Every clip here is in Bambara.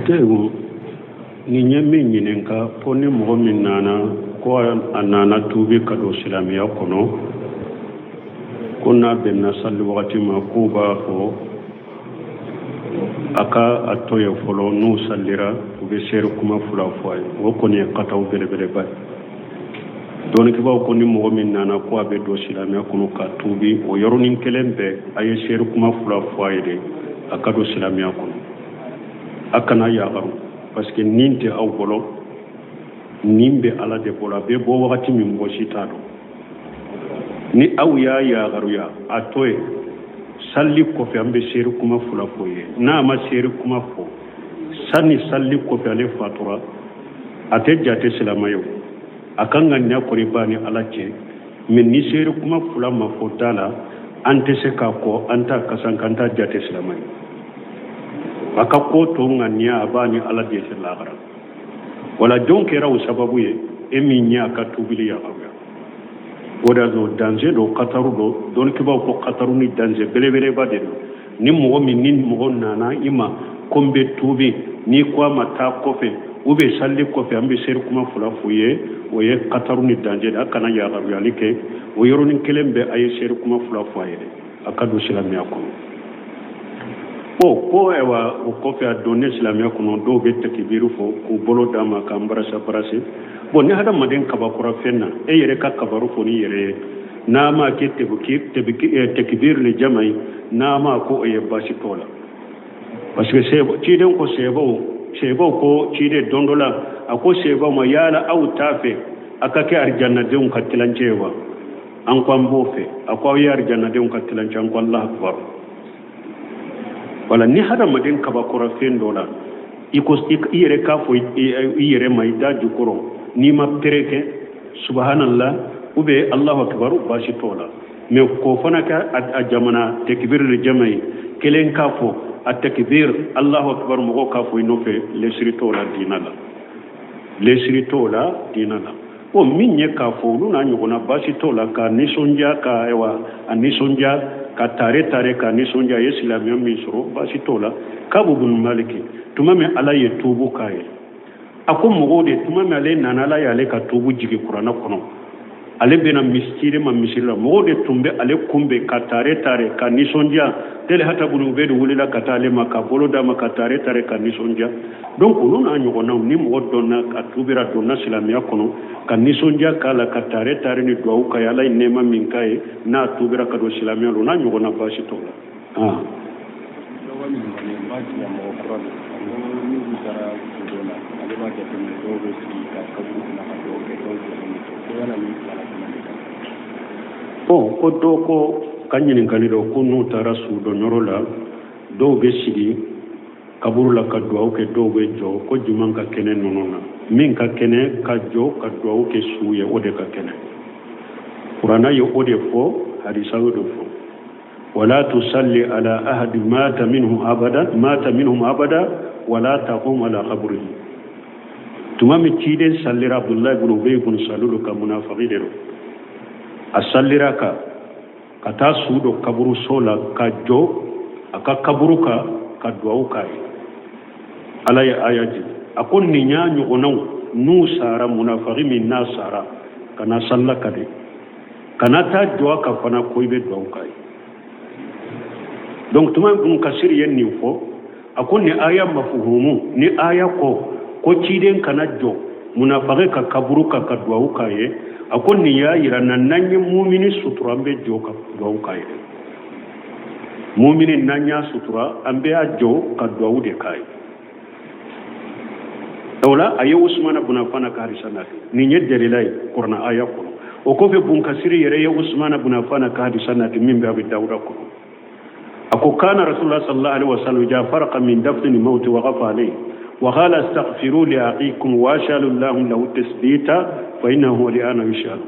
Tewu nin ye min ɲininka ko ni mɔgɔ min nana ko a nana tuubi ka don silamɛya kɔnɔ, ko n'a bɛnna sali wagati ma, k'u b'a fɔ a ka a to yen fɔlɔ, n'u salira u bɛ seere kuma fila fɔ a ye. O kɔni ye kataw belebeleba ye. Dɔnnikɛbaaw ko ni mɔgɔ min nana ko a bɛ don silamɛya kɔnɔ ka tuubi, o yɔrɔnin kelen bɛɛ a ye seere kuma fila fɔ a ye de a ka don silamɛya kɔnɔ. A kana yagaru, parce que nin tɛ aw bolo, nin bɛ Ala de bolo. A bɛ bɔ wagati min mɔgɔ si t'a dɔn. Ni aw y'a yagaruya a to yen, salli kɔfɛ an bɛ seere kuma fila fɔ ye. N'a ma seere kuma fɔ sani salli kɔfɛ ale fatura, a tɛ jate silamɛ ye o. A ka ŋaniya kɔni b'a ni Ala cɛ, mais ni seere kuma fila ma fɔ da la, an tɛ se k'a kɔ, an t'a kasan, k'an t'a jate silamɛ ye. A ka ko to ŋaniya a b'a ni Ala de cɛ lahara. Wala jɔn kɛra o sababu ye e min ye a ka tubili yamaruya? O de y'a to danger don, kataru don. Dɔnnikɛbaaw ko kataru ni danger belebeleba de don. Ni mɔgɔ min ni mɔgɔ nana i ma ko n bɛ tuubi, n'i ko a ma taa kɔfɛ ou bien salli kɔfɛ an bɛ seere kuma fila f'u ye, o ye kataru ni danger de. A kana yamaruyali kɛ, o yɔrɔnin kelen bɛɛ a ye seere kuma fila fɔ a ye dɛ, a ka don silamɛya kɔnɔ. O ko ayiwa, o kɔfɛ a donnen silamɛya kɔnɔ, dɔw bɛ takibiru fɔ k'u bolo d'a ma k'an barasa barase. Bon, ni hadamaden kabakura fɛn na, e yɛrɛ ka kabaru fɔ n'i yɛrɛ ye, n'a ma kɛ takibiru le jama ye, n'a ma ko o ye baasi t'o la. Parce que ciden ko sebaw, sebaw ko ciden don dɔ la, a ko sebaw ma, yala aw t'a fɛ a ka kɛ arijannadenw ka tilancɛ ye wa? An ko an b'o fɛ. A ko aw ye arijannadenw ka tilancɛ. An ko Allah akbar. Wala ni hadamaden kabakura fɛn dɔ la, i ko i yɛrɛ k'a fɔ i yɛrɛ ma i da jukɔrɔ, n'i ma pere kɛ subhanallah ou bien Allahu akbar, baasi t'o la. Mais k'o fana kɛ a jamana tekibir le jama ye, kelen k'a fɔ a tekibir Allahu akbar, mɔgɔw k'a fɔ i nɔfɛ, lesiri t'o la diina la, lesiri t'o la diina la. O min ye k'a fɔ olu n'a ɲɔgɔnna baasi t'o la ka nisɔndiya, ka ayiwa a nisɔndiya, ka tare tare ka nisɔndiya, a ye silamɛya min sɔrɔ, baasi t'o la. Kabu bun Maliki, tuma min Ala ye tuubu k'a ye, a ko mɔgɔw de, tuma min ale nana, Ala y'ale ka tuubu jigin kuranɛ kɔnɔ, ale bɛna misiri ma misiri la, mɔgɔw de tun bɛ ale kunbɛn ka tare tare ka nisɔndiya. Talhata bun Ubayd wulila ka taa ale ma ka bolo d'a ma ka tare tare ka nisɔndiya. Donc olu n'a ɲɔgɔnnaw, ni mɔgɔ dɔnna ka tuubira, donna silamɛya kɔnɔ, ka nisɔndiya k'a la, ka tare tare ni duwawu k'a ye, Ala ye nɛɛma min k'a ye n'a tuubira ka don silamɛya la, o n'a ɲɔgɔnna baasi t'o la. Dɔgɔ ɲininkali n b'a jigin mɔgɔ kura don, ko n'olu taara sudon na, ale b'a jateminɛ dɔw bɛ sigi ka kaburu kunna ka dɔw kɛ, dɔw jɔlen bɛ to, ko yala nin fila la jumɛn de ka ɲi? Bon, ko dɔw ko ka ɲininkali dɔ ko n'u taara sudonyɔrɔ la, dɔw bɛ sigi kaburu la ka duwawu kɛ, dɔw bɛ jɔ, ko jumɛn ka kɛnɛ ninnu na? Min ka kɛnɛ ka jɔ ka duwawu kɛ su ye, o de ka kɛnɛ. Kuranna ye o de fɔ, hadisa y'o de fɔ. Wala tusalli ala ahadi mata minhum abada, mata minhum abada wala taqum ala qabrihi. Tuma min ciden sallira Abdullahi ibn Ubay ibn Salulu ka, munafiki de don, a sallira ka taa su don kaburuso la ka jɔ a ka kaburu kan ka duwawu k'a ye. Ala ye aya jigin, a ko nin y'a ɲɔgɔnnaw n'u sara, munafiki min n'a sara, kana salla ka de, kana taa jɔ a kan fana ko i bɛ duwawu k'a ye. Donc tuma Ibn Kasir ye nin fɔ, a ko nin aya mafuhumu ni aya ko ko ciden kana jɔ munafiki ka kaburu kan ka duwawu k'a ye, a ko nin y'a yira na n'an ye mumini sutura, an bɛ jɔ ka duwawu k'a ye. Mumini n'an y'a sutura, an bɛ a jɔ ka duwawu de k'a ye. O la a ye Usumana bun Afana ka hadisa nati, nin ye dalila ye kuranɛ aya kɔnɔ. O kɔfɛ Bunkasiri yɛrɛ ye Usumana bun Afana ka hadisa nati min bɛ Abi Dawuda kɔnɔ. A ko kana Rasulullah sallallahu alaihi wasallam ja farqa min dafni mawti wa ghafa alayhi wa qala astaghfiru li akhikum wa ashalu lahu lahu tasbita fa innahu li'ana yushalu.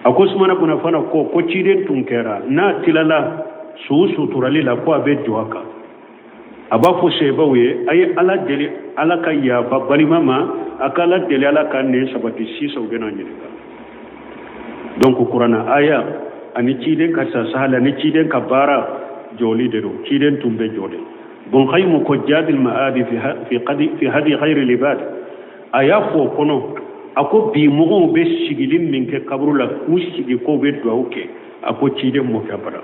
A ko Usumana bun Afana ko ciden tun kɛra n'a tilala su suturali la, ko a bɛ jɔ a kan, a b'a fɔ sebaw ye, a ye Ala deli Ala ka yafa balima ma, a ka Ala deli Ala ka nɛn sabati, sisan u bɛna ɲininka. Donc kuranɛ aya ani ciden ka sasahali ani ciden ka baara jɔli de don. Ciden tun bɛ jɔ de. Bun Qayyim ko Jadil Ma'adi fi hadi khayri libad, a y'a fɔ o kɔnɔ, a ko bi mɔgɔw bɛ sigili min kɛ kaburu la, k'u sigi k'u bɛ duwawu kɛ, a ko ciden m'o kɛ abada.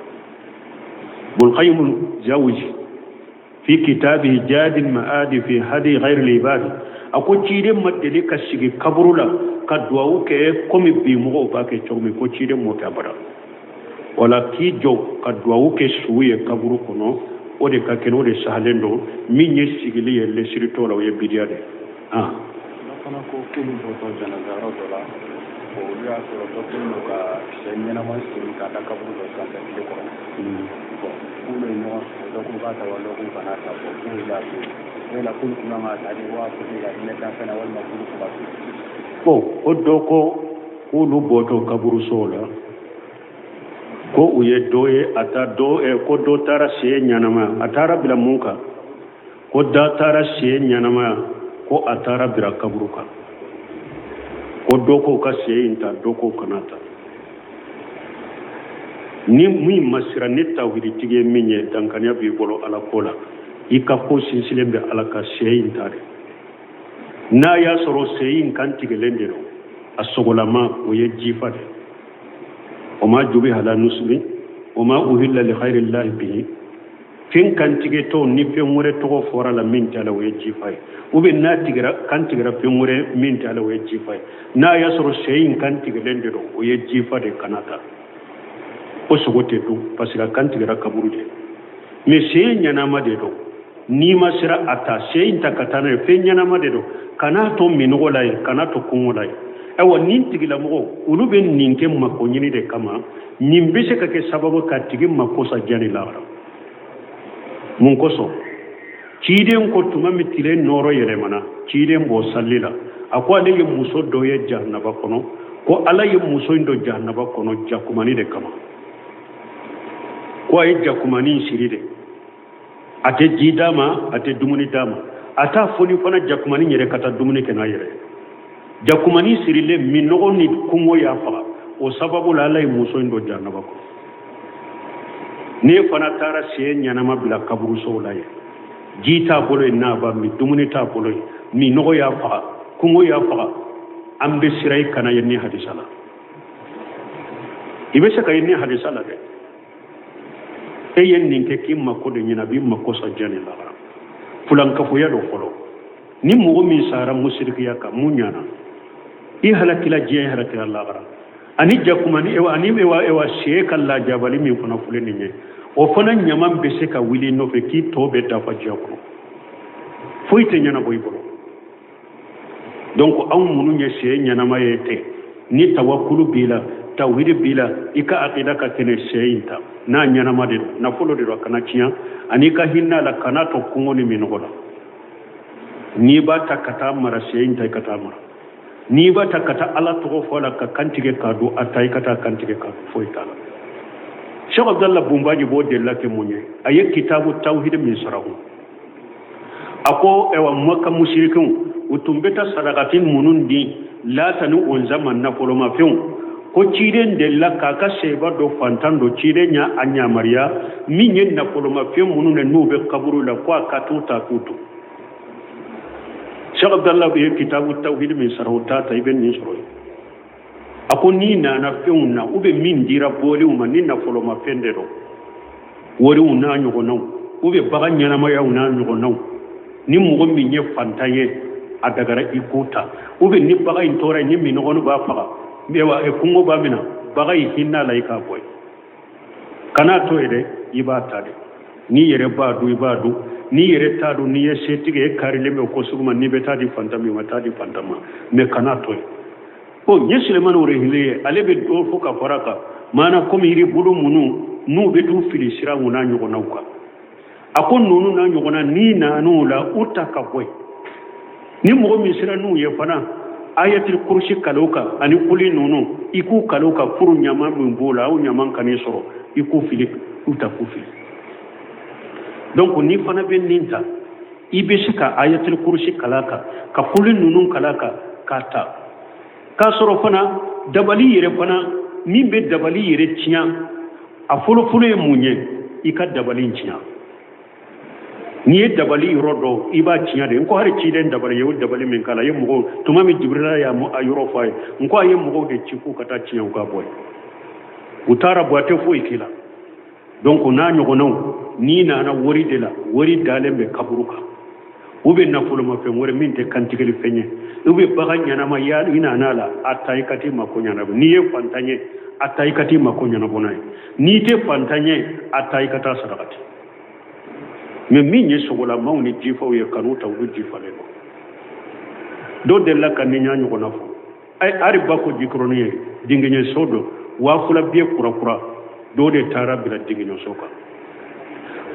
Bun Qayyim Jawzi fi kitabihi Jadil Ma'adi fi hadi khayri libad, a ko ciden ma deli ka sigi kaburu la ka duwawu kɛ komi bi mɔgɔw b'a kɛ cogo min, ko ciden m'o kɛ abada. Wala k'i jɔ ka duwawu kɛ su ye kaburu kɔnɔ, o de ka kɛnɛ, o de sahalen don. Min ye sigili ye lesiri t'o la, o ye bidiya de ye. Dɔ fana ko k'olu bɔtɔ janazayɔrɔ dɔ la, olu y'a sɔrɔ dɔ kɛlen don ka sɛ ɲɛnama siri k'a da kaburu dɔ sanfɛ tile kɔrɔ. Bon, k'olu ye ɲɔgɔn sɔrɔ, dɔ k'u k'a ta wa dɔ k'u kana ta. Bon, k'olu y'a to yen. Yala k'olu tun kan k'a ta de wa pour que ka hinɛ danfɛn na, walima k'olu tun b'a to yen? Bon, ko dɔ ko k'olu bɔtɔ kaburuso la, ko u ye dɔ ye a ta dɔ, ko dɔ taara sɛ ɲɛnama, a taara bila mun kan? Ko dɔ taara sɛ ɲɛnama, ko a taara bila kaburu kan, ko dɔ ko ka sɛ in ta, dɔ ko kana ta. Ni min ma siran, ni tawhiditigi ye min ye, dankaniya b'i bolo ala ko la, i ka ko sinsinlen bɛ ala ka sɛ in ta de. N'a y'a sɔrɔ sɛ in kan tigɛlen de don, a sogolama, o ye jifa de. Wa ma jubiha ala nusubi wa ma uhilla li ghayri llahi bihi, fɛn kantigɛtɔ ni fɛn wɛrɛ tɔgɔ fɔra la min t'a la, o ye jifa ye. Ou bien n'a tigɛra, kan tigɛra fɛn wɛrɛ min t'a la, o ye jifa ye. N'a y'a sɔrɔ sɛ in kan tigɛlen de don, o ye jifa de, kana ta, o sogo tɛ dun parce que a kan tigɛra kaburu de. Mais sɛ ɲɛnama de don, n'i ma siran a ta, sɛ in ta ka taa n'a ye, fɛn ɲɛnama de don, kan'a to minnɔgɔ la yen, kan'a to kɔngɔ la yen. Ayiwa, nin tigilamɔgɔw, olu bɛ nin kɛ mako ɲini de kama. Nin bɛ se ka kɛ sababu ka tigi mako sa diɲɛ ni lahara. Mun kosɔn? Ciden ko tuma min tile nɔɔrɔ yɛlɛmana, ciden bɔ sali la, a ko ale ye muso dɔ ye jahanaba kɔnɔ, ko ala ye muso in don jahanaba kɔnɔ jakumani de kama, ko a ye jakumani siri de, a tɛ ji d'a ma, a tɛ dumuni d'a ma, a t'a foni fana jakumani yɛrɛ ka taa dumuni kɛ n'a yɛrɛ. Jakumani sirilen, minnɔgɔ ni kɔngɔ y'a faga, o sababu la ala ye muso in don jahanaba kɔnɔ. N'e fana taara sɛ ɲɛnama bila kaburusow la yen, ji t'a bolo yen n'a b'a min, dumuni t'a bolo yen, minnɔgɔ y'a faga, kɔngɔ y'a faga, an bɛ siran i kana ye ni hadisa la. I bɛ se ka ye ni hadisa la dɛ. E ye nin kɛ k'i mako de ɲini, a b'i mako sa diɲɛ ni lahara. Fulankafoya don fɔlɔ. Ni mɔgɔ min sara musirikiya kan, mun ɲana? I halakila diɲɛ, i halakila lahara. Ani jakumani, ewa, ani ewa, ewa sɛ ka lajabali min fana filɛ nin ye, o fana ɲama bɛ se ka wuli i nɔfɛ k'i tɔ bɛɛ dafa diɲɛ kɔnɔ, foyi tɛ ɲɛnabɔ i bolo. Donc anw minnu ye sɛ ɲɛnama ye tɛ, ni tawakulu b'i la, tawhidi b'i la, i ka akida ka kɛnɛ, sɛ in ta, n'a ɲɛnama de don, nafolo de don, a kana tiɲɛ, ani i ka hinɛ a la, kana to kɔngɔ ni minnɔgɔ la. N'i b'a ta ka taa mara, sɛ in ta i ka taa mara. N'i b'a ta ka taa ala tɔgɔ fɔ a la ka kantigɛ k'a don, a ta i ka taa kantigɛ k'a don, foyi t'a la. Cheikh Abdallah Bunbaji b'o delila kɛ mun ye? A ye kitabu tawhidi min sarahu, a ko ewa Maka musirikiw, u tun bɛ taa sadakati minnu di Lata ni Onza ma, nafolomafɛnw, ko ciden delila k'a ka sɛba dɔ fantan dɔ, ciden y'a a yamaruya min ye nafolomafɛn minnu na n'u bɛ kaburu la, ko a ka t'u ta k'u dun. Cheikh Abdallah ye kitabu tawhidi min sara, o t'a ta, i bɛ nin sɔrɔ yen. A ko n'i nana fɛnw na, u bɛ min dira bɔlenw ma, ni nafolomafɛn de don, wariw n'a ɲɔgɔnnaw, u bɛ bagan ɲɛnamayaw n'a ɲɔgɔnnaw, ni mɔgɔ min ye fantan ye, a dagara i k'o ta. U bɛ ni bagan in tɔɔrɔ ni minnɔgɔ b'a faga, kɔngɔ b'a minɛ, bagan in hinɛ la, i k'a bɔ yen, kan'a to yen dɛ, i b'a ta de. N'i yɛrɛ b'a dun, i b'a dun. N'i yɛrɛ t'a dun, n'i ye setigi ye, karilen bɛ ko sugu ma, n'i bɛ taa di fantan min ma, taa di fantan ma, mais kan'a to yen. Bon, ye Sulemani Rehili ye, ale bɛ dɔ fɔ ka fara kan, maana komi yiri bolo minnu n'u bɛ t'u fili sira mun n'a ɲɔgɔnnaw kan, a ko ninnu n'a ɲɔgɔnna, n'i nan'u la, u ta ka bɔ yen. Ni mɔgɔ min sera n'u ye fana, ayatul kurusi kalan u kan, ani kuli ninnu i k'u kalan u kan, furu ɲama min b'o la, o ɲama kan'i sɔrɔ, i k'u fili, u ta k'u fili. Donc n'i fana bɛ nin ta, i bɛ se ka ayatul kurusi kalan kan, ka kuli ninnu kalan kan, k'a ta. K'a sɔrɔ fana dabali yɛrɛ fana, min bɛ dabali yɛrɛ tiɲɛ, a fɔlɔfɔlɔ ye mun ye? I ka dabali in tiɲɛ. N'i ye dabali yɔrɔ dɔn i b'a tiɲɛ de. N ko hali ciden dabali ye o dabali min k'a la, a ye mɔgɔw tuma min Jibirila y'a yɔrɔ fɔ a ye, n ko a ye mɔgɔw de ci k'u ka taa tiɲɛ u ka bɔ yen. U taara bɔ, a tɛ foyi k'i la. Donc n'a ɲɔgɔnnaw, n'i nana wari de la, wari dalen bɛ kaburu kan, ou bien nafolomafɛn wɛrɛ min tɛ kantigɛli fɛn ye, ou bien bagan ɲɛnama i nana la, a ta i ka t'i mako ɲɛnabɔ. N'i ye fantan ye, a ta i ka t'i mako ɲɛnabɔ n'a ye. N'i tɛ fantan ye, a ta i ka taa sarakati. Mais min ye sogolamaw ni jifaw ye, kan'u ta, olu jifalen don. Dɔ delila ka nin y'a ɲɔgɔnna fɔ. Hali Bako Jikɔrɔni ye dingiɲɛso dɔ 2000 biye kurakura dɔw de taara bila dingiɲɛso kan.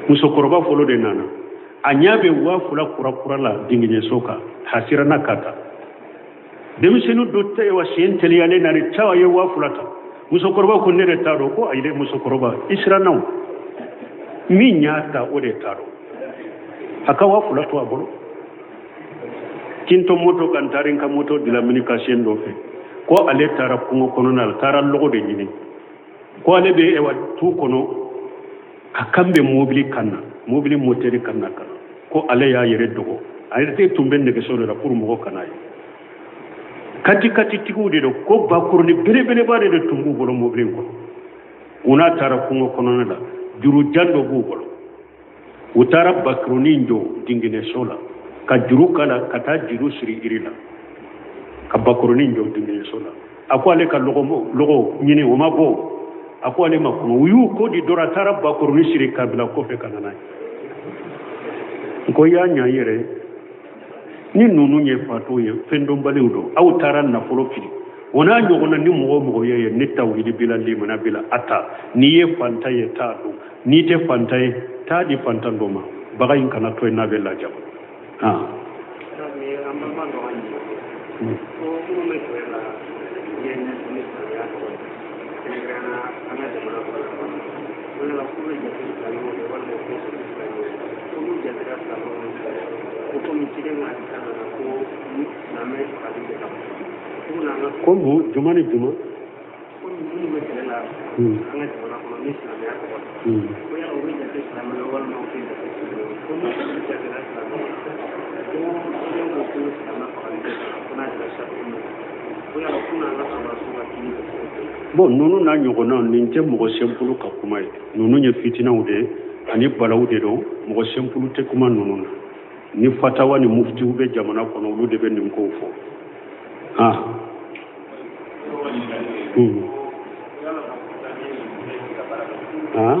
Musokɔrɔba fɔlɔ de nana, a ɲɛ bɛ 2000 kurakura la dingiɲɛso kan, a siranna ka ta. Denmisɛnnin dɔ tɛ wa sen teliyalen nana cawa ye 2000 ta. Musokɔrɔba ko ne de t'a dɔn. Ko ayi dɛ musokɔrɔba, i siranna o, min y'a ta o de t'a dɔn, a ka 2000 to a bolo. Kinto moto kan taara n ka moto dilan mécanicien dɔ fɛ, ko ale taara kungo kɔnɔna la, taara lɔgɔ de ɲini, ko ale bɛ ewa tu kɔnɔ, a kan bɛ mobili kan na, mobili moteri kan na kan, ko ale y'a yɛrɛ dogo, a yɛrɛ tɛ tun bɛ nɛgɛso de la pour mɔgɔ kana ye. Kati kati tigiw de don, ko bakurunin belebeleba de tun b'u bolo mobili in kɔnɔ. U n'a taara kungo kɔnɔna la, juru jan dɔ b'u bolo, u taara bakurunin jɔ dinginɛso la ka juru kala ka taa juru siri yiri la ka bakurunin jɔ dinginɛso la. A ko ale ka lɔgɔ ɲini, o ma bɔ, a ko ale ma kuma. U y'u ko di dɔrɔn, a taara bakurunin siri ka bila kɔfɛ ka na n'a ye. N ko i y'a ɲa i yɛrɛ ni ninnu ye fatɔw ye, fɛn dɔnbaliw don, aw taara nafolo fili. O n'a ɲɔgɔnna ni mɔgɔ o mɔgɔ ye ni tawhidi b'i la, limana b'i la, a ta. N'i ye fantan ye, t'a dun. N'i tɛ fantan ye, t'a di fantan dɔ ma. Bagan in kana to yen n'a bɛ lajaba. An balima dɔ ka ɲininkali ko minnu bɛ kɛlɛ la diɲɛ ni silamɛya tɔgɔ ye, kɛrɛnkɛrɛnnenya an ka jamana kɔnɔ, ko yala k'u bɛ jate silamɛw ye walima u tɛ jate silamɛw ye? Ko n'u jatera silamɛw ye, ko komi ciden ka hadisa nana ko ni silamɛ fagali tɛ ka ko n'an ka ko mun juma ni juma ko minnu bɛ kɛlɛ la an ka jamana kɔnɔ ni silamɛya tɔgɔ ye, ko yala u bɛ jate silamɛw ye walima u tɛ jate silamɛw ye? Ko n'u jatera silamɛw ye, ko ciden ko ko silamɛ fagali tɛ ko n'a kɛra sarati min, ko yala ko n'an ka sɔrɔdasiw ka kini bɛ se ka kɛ. Bon, ninnu n'a ɲɔgɔnnaw, nin tɛ mɔgɔ simple ka kuma ye. Ninnu ye fitinaw de ye ani balaw de don. Mɔgɔ simple tɛ kuma ninnu na. Ni fatawa ni muftiw bɛ jamana kɔnɔ, olu de bɛ nin kow fɔ. Ah, ah,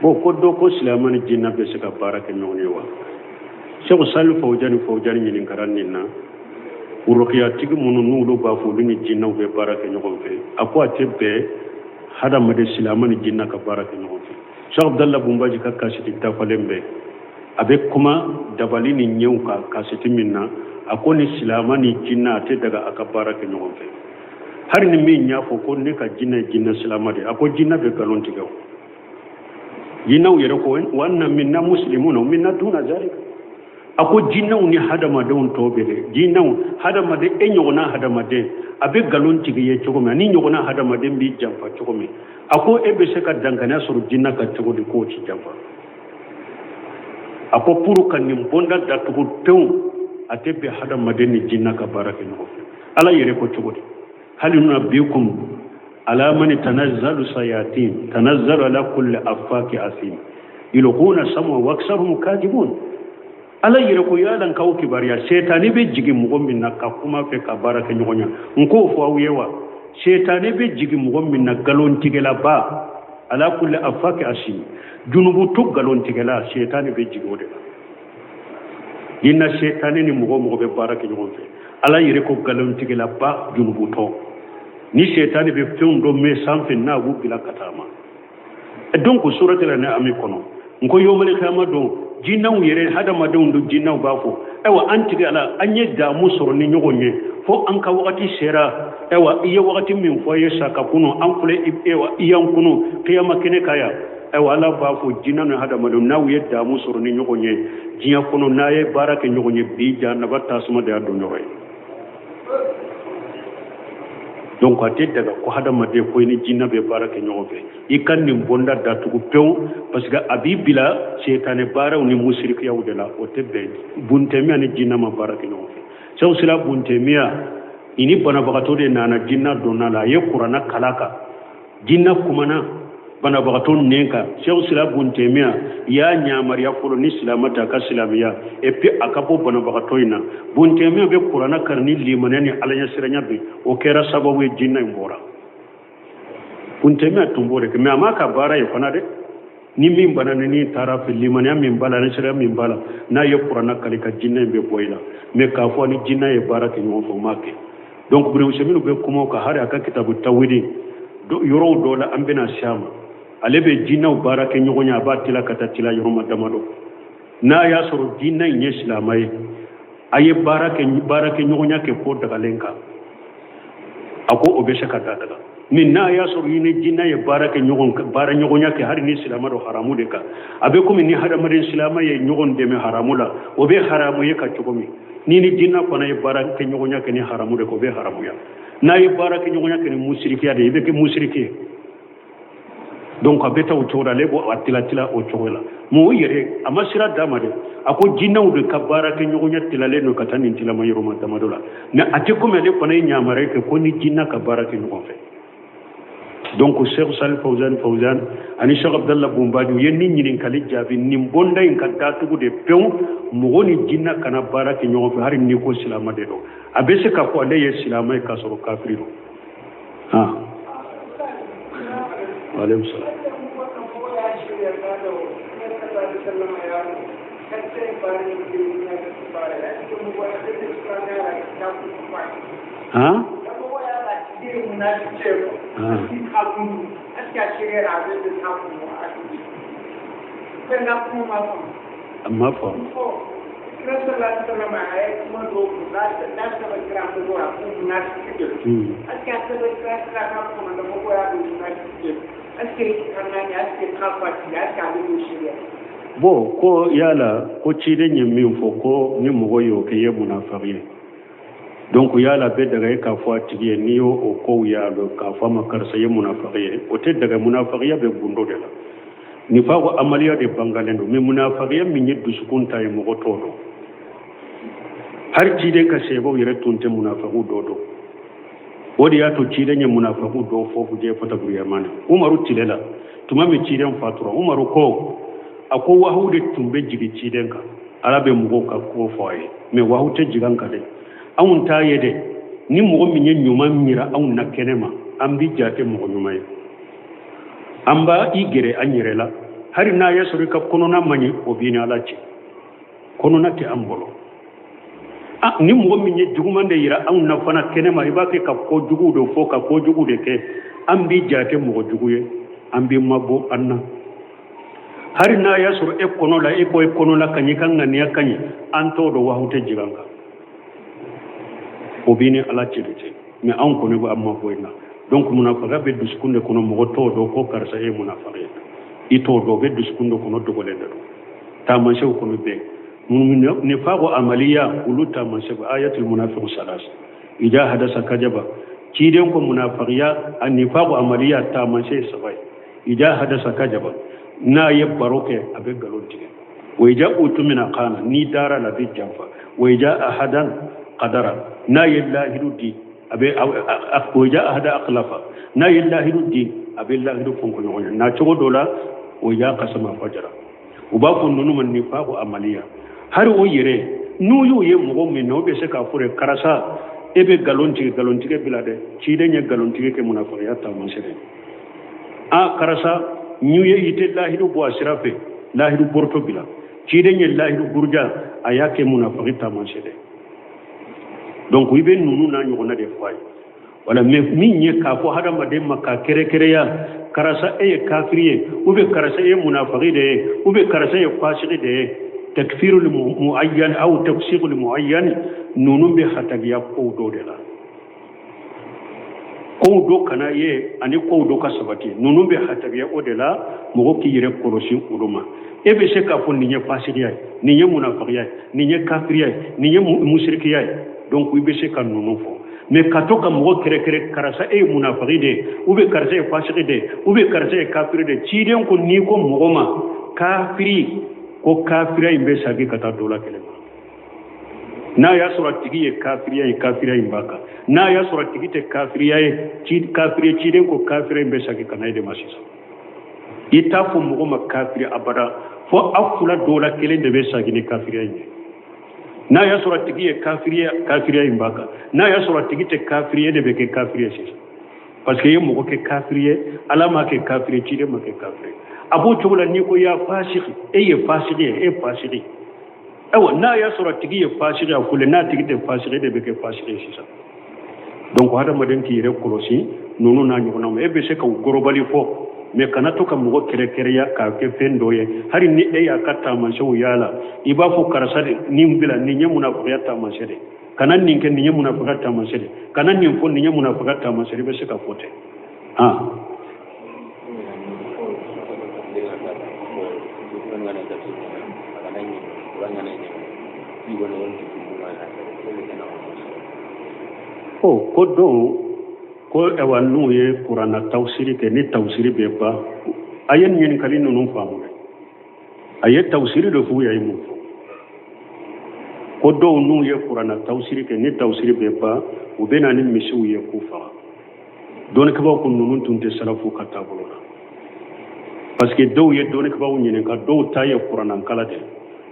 Bon, ko dɔ ko silamɛ ni jinɛ bɛ se ka baara kɛ ɲɔgɔn ye wa? Sɛku Sali Fawujani Fawujani ɲininkara nin na, worokiyatigi minnu n'olu b'a fɔ olu ni jinɛw bɛ baara kɛ ɲɔgɔn fɛ. A ko a tɛ bɛn hadamaden silamɛ ni jinɛ ka baara kɛ ɲɔgɔn fɛ. Sɛku Abudala Bunbaji ka kasiti dafalen bɛ, a bɛ kuma dabali ni ɲɛw kan kasiti min na. A ko ni silamɛ ni jinɛ, a tɛ daga a ka baara kɛ ɲɔgɔn fɛ. Hali ni min y'a fɔ ko ne ka jinɛ ye jinɛ silamɛ de, a ko jinɛ bɛ nkalon tigɛ. O jinɛw yɛrɛ ko wa anna minna muslimuna wa minna duna zalika. A ko jinɛw ni hadamadenw tɔw bɛ dɛ, jinɛw hadamaden e ɲɔgɔnna hadamaden a bɛ nkalon tigɛ ye cogo min, ani ɲɔgɔnna hadamaden b'i janfa cogo min, a ko e bɛ se ka dankaniya sɔrɔ jinɛ kan cogo di k'o ti janfa? A ko pour ka nin bonda datugu pewu, a tɛ bɛn hadamaden ni jinɛ ka baara kɛ ɲɔgɔn fɛ. Ala yɛrɛ ko cogo di? Hal nunabbiukum ala man tanazzalu sayatin tanazzalu ala kulli affaki asim yulquna sam'a wa aktharuhum kadibun. Ala yɛrɛ ko yala n k'aw kibaruya setani bɛ jigin mɔgɔ min na ka kuma fɛ ka baara kɛ ɲɔgɔn ye, n k'o fɔ aw ye wa? Setani bɛ jigin mɔgɔ min na, nkalontigɛlaba, ala kulli affaki asim, junubuto nkalontigɛla, setani bɛ jigin o de la. Jinɛ setani ni mɔgɔ mɔgɔ bɛ baara kɛ ɲɔgɔn fɛ, Ala yɛrɛ ko nkalontigɛlaba, junubutɔ, ni setani bɛ fɛnw dɔ mɛn sanfɛ n'a b'u bila ka taa ma. Donc suratul an'am kɔnɔ, n ko yomali kiyama don, jinɛw yɛrɛ hadamadenw don, jinɛw b'a fɔ ayiwa an tigi Ala, an ye damu sɔrɔ ni ɲɔgɔn ye fo an ka wagati sera. Ayiwa i ye wagati min fɔ ye sa ka kunu, an filɛ, ayiwa i y'an kunu kiyama kɛnɛ kan yan. Ayiwa Ala b'a fɔ jinɛ ni hadamadenw, n'aw ye damu sɔrɔ ni ɲɔgɔn ye diɲɛ kɔnɔ, n'a ye baara kɛ ɲɔgɔn ye, bi jahanaba tasuma de y'a don ɲɔgɔn ye. Donc a tɛ daga ko hadamaden ko i ni jinɛ bɛ baara kɛ ɲɔgɔn fɛ, i ka nin bonda datugu pewu, parce que a b'i bila setanɛ baaraw ni musirikiyaw de la, o tɛ bɛn. Buntemiya ni jinɛ ma baara kɛ ɲɔgɔn fɛ. Sɛw sila buntemiya i ni banabagatɔ de nana, jinɛ donna la, a ye kuranna kalan kan, jinɛ kumana banabagatɔ nɛn kan. Sɛw sila buntemiya y'a ɲamariya fɔlɔ ni silama tɛ a ka silamiya, et puis a ka bɔ banabagatɔ in na. Buntemiya bɛ kuranna kalan ni limaniya ni alaɲɛsiranya bi, o kɛra sababu ye jinɛ in bɔra. Buntemiya tun b'o de kɛ, mais a m'a ka baara ye fana dɛ. Ni min bana ni ni taara fɛ, limaniya min b'a la, ni sira min b'a la, n'a ye kuranna kali ka jinɛ in bɛ bɔ i la. Mais k'a fɔ ni jinɛ ye baara kɛ ɲɔgɔn fɛ, o m'a kɛ. Donc Ibn Usaymin bɛ kuma o kan, hali a ka kitabu tawhidi yɔrɔw dɔ la, an bɛna se a ma. Ale bɛ jinɛw baara kɛ ɲɔgɔn ye, a b'a tila ka taa tila yɔrɔma damadɔ. N'a y'a sɔrɔ jinɛ in ye silamɛ ye, a ye baara kɛ ɲɔgɔnya kɛ ko dagalen kan, a ko o bɛ se ka daga. Mais n'a y'a sɔrɔ i ni jinɛ ye baara kɛ ɲɔgɔn baara ɲɔgɔnya kɛ, hali ni silamɛ don, haramu de kan. A bɛ komi ni hadamaden silamɛ ye ɲɔgɔn dɛmɛ haramu la, o bɛ haramu ye ka cogo min. Ni ni jinɛ fana ye baara kɛ ɲɔgɔnya kɛ ni haramu de kan, o bɛ haramuya. N'a ye baara kɛ ɲɔgɔnya kɛ ni musirikiya de ye, i bɛ kɛ musiriki ye. Donc a bɛ taa o cogo la, ale b'o a tila tila o cogo la. Mais o yɛrɛ a ma sira d'a ma dɛ, a ko jinɛw de ka baara kɛ ɲɔgɔnya tilalen don ka taa nin tilama yɔrɔma damadɔ la. Mais a tɛ komi ale fana ye ɲamariya kɛ ko ni jinɛ ka baara kɛ ɲɔgɔn fɛ. Donc Cheikh Salih Fawzan ani Cheikh Abdallah Bumbaji u ye nin ɲininkali jaabi, nin bonda in ka datugu de pewu, mɔgɔ ni jinɛ kana baara kɛ ɲɔgɔn fɛ, hali n'i ko silamɛ de don. A bɛ se k'a fɔ ale ye silamɛ ye k'a sɔrɔ kafiri don. Ah, waaleykum salaam. Han? A ma faamu. Bon, ko yala ko ciden ye min fɔ ko ni mɔgɔ y'o kɛ, i ye munafiki ye. Donc yala bɛ daga ye k'a fɔ a tigi ye n'i y'o o kow y'a dɔn k'a fɔ a ma karisa ye munafiki ye, o tɛ daga. Munafikiya bɛ gundo de la, nifaqu amaliya de bangalen don. Mais munafikiya min ye dusukun ta ye, mɔgɔ t'o dɔn. Hali ciden ka sebaw yɛrɛ tun tɛ munafikiw dɔ dɔn. O de y'a to ciden ye munafikiw dɔw fɔ k'u jɛ fataburuyamani. Umaru tile la, tuma min ciden fatura, Umaru ko a ko wahu de tun bɛ jigin ciden kan, Ala bɛ mɔgɔw ka ko fɔ a ye, mais wahu tɛ jigin an kan dɛ. Anw t'a ye dɛ, ni mɔgɔ min ye ɲuman yira anw na kɛnɛ ma, an b'i jate mɔgɔ ɲuman ye, an b'a i gɛrɛ an yɛrɛ la, hali n'a y'a sɔrɔ i ka kɔnɔna man ɲi, o b'i ni Ala cɛ, kɔnɔna tɛ an bolo. Ni mɔgɔ min ye juguman de yira anw na fana kɛnɛ ma, i b'a kɛ ka ko jugu de fɔ, ka ko jugu de kɛ, an b'i jate mɔgɔ jugu ye, an b'i mabɔ an na. Hali n'a y'a sɔrɔ e kɔnɔ la, e ko e kɔnɔ la ka ɲi, i ka ŋaniya ka ɲi, an t'o dɔn, wahu tɛ jigin an kan, o b'i ni Ala cɛ de cɛ. Mais anw kɔni bɛ an mabɔ in na. Donc munafaga bɛ dusukun de kɔnɔ, mɔgɔ t'o dɔn ko karisa ye munafaga ye, i t'o dɔn, o bɛ dusukun de kɔnɔ, dogolen de don. Taamasiyɛnw kɔnɔ bɛɛ nifaqu amaliya, olu taamasiyɛn ayatul munafiq salas ija hadasa kajaba. Ciden ko munafiqiya a nifaqu amaliya taamasiyɛn saba ye, ija hadasa kajaba, n'a ye baro kɛ a bɛ nkalon tigɛ, wa ija utumina kana, n'i dara la a bɛ janfa, wa ija ahadan qadara, n'a ye lahidu di a bɛ, wa ija ahada akhlafa, n'a ye lahidu di a bɛ lahidu fɔnkɔ ɲɔgɔn ye na cogo dɔ la, wa ija qasama fajara. U b'a fɔ ninnu ma nifaqu amaliya. Hali o yɛrɛ n'u y'u ye mɔgɔ min na, o bɛ se k'a fɔ de karisa e bɛ nkalon tigɛ, nkalon tigɛ bila dɛ, ciden ye nkalon tigɛ kɛ munafiqiya taamasiyɛn ye. A karisa n'u ye i tɛ lahidu bɔ a sira fɛ, lahidu bɔrɔtɔ bila, ciden ye lahidu buruja, a y'a kɛ munafiki taamasiyɛn ye. Donc i bɛ ninnu n'a ɲɔgɔnna de fɔ a ye. Wala mais min ye k'a fɔ hadamaden ma k'a kɛrɛkɛrɛya, karisa e ye kafiri ye, ou bien karisa e ye munafiki de ye, ou bien karisa ye fasiki de ye, takfirul muayyan aw tafsiqul muayyan, ninnu bɛ hatagiya kow dɔw de la, kow dɔ kana ye ani kow dɔ ka sabati, ninnu bɛ hatagiya o de la, mɔgɔ k'i yɛrɛ kɔlɔsi olu ma. E bɛ se k'a fɔ nin ye fasikiya ye, nin ye munafikiya ye, nin ye kafiriya ye, nin ye musirikiya ye. Donc i bɛ se ka ninnu fɔ. Mais ka to ka mɔgɔ kɛrɛkɛrɛ, karisa e ye munafiki de ye, ou bien karisa ye fasiki de ye, ou bien karisa ye kafiri de ye. Ciden ko n'i ko mɔgɔ ma kafiri, ko kafiriya in bɛ sagi ka taa dɔ la kelen ma. N'a y'a sɔrɔ a tigi ye kafiriya ye, kafiriya in b'a kan. N'a y'a sɔrɔ a tigi tɛ kafiriya ye, kafiri, ciden ko kafiriya in bɛ sagi ka na e de ma sisan. I t'a fɔ mɔgɔ ma kafiri abada, fo aw fila dɔ la kelen de bɛ sagi ni kafiriya in ye. N'a y'a sɔrɔ a tigi ye kafiri ye, kafiriya in b'a kan. N'a y'a sɔrɔ a tigi tɛ kafiri ye, de bɛ kɛ kafiri ye sisan, parce que i ye mɔgɔ kɛ kafiri ye, Ala m'a kɛ kafiri ye, ciden m'a kɛ kafiri ye. A b'o cogo la n'i ko ya fasiki, e ye fasiki ye, e ye fasiki. Ayiwa, n'a y'a sɔrɔ a tigi ye fasiki, a fɔlen, n'a tigi tɛ fasiki, e de bɛ kɛ fasiki ye sisan. Donc hadamaden k'i yɛrɛ kɔlɔsi ninnu n'a ɲɔgɔnnaw ma. E bɛ se ka u gɔrɔbali fɔ, mais kana to ka mɔgɔ kɛrɛkɛrɛya k'a kɛ fɛn dɔ ye. Hali ni e y'a ka taamasiyɛnw y'a la, i b'a fɔ karisa de nin bila, nin ye munafigiya taamasiyɛn de, kana nin kɛ, nin ye munafigiya taamasiyɛn de, kana nin fɔ, nin ye munafigiya taamasiyɛn de. I bɛ se ka fɔ ten. Han, o ko don ko ayiwa, n'u ye kuranna tawusiri kɛ, ni tawusiri bɛ ban, a ye ɲininkali ninnu faamu dɛ. A ye tawusiri de f'u ye, a ye mun fɔ? Ko dɔw n'u ye kuranna tawusiri kɛ, ni tawusiri bɛ ban, u bɛ na ni misiw ye k'u faga. Dɔnnikɛbaaw ko ninnu tun tɛ salafu ka taabolo la, parce que dɔw ye dɔnnikɛbaaw ɲininka, dɔw ta ye kuranna kalan de,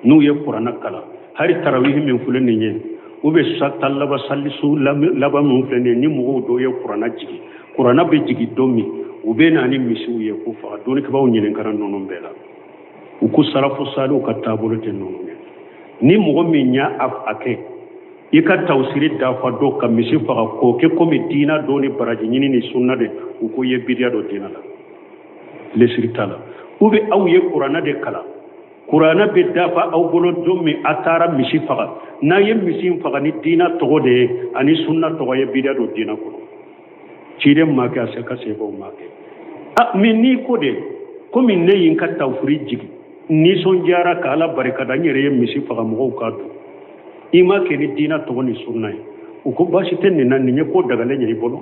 n'u ye kuranna kalan, hali tarawihi min filɛ nin ye, u bɛ ta laban salisu laban min filɛ nin ye, ni mɔgɔw dɔw ye kuranna jigin, kuranna bɛ jigin don min, u bɛ na ni misiw ye k'u faga. Dɔnnikɛbaaw ɲininkara ninnu bɛɛ la, u ko salafu saliw ka taabolo tɛ ninnu ye. Ni mɔgɔ min y'a a kɛ, i ka tawusiri dafa dɔ ka misi faga k'o kɛ komi diina dɔ ni baraji ɲini ni sunna de, u ko i ye bidiya dɔ diina la, lesiri t'a la. U bɛ aw ye kuranna de kalan, kuranna bɛ dafa aw bolo don min a taara misi faga, n'a ye misi in faga ni diina tɔgɔ de ye ani sunna tɔgɔ ye, bidiya don diina kɔnɔ. Ciden ma kɛ, a se ka sebaw ma kɛ. A mais n'i ko de komi ne ye n ka tawusiri jigin, nisɔndiyara ka Ala barikada, n yɛrɛ ye misi faga mɔgɔw k'a dun, i ma kɛ ni diina tɔgɔ ni sunna ye, u ko baasi tɛ nin na, nin ye ko dagalen ye i bolo.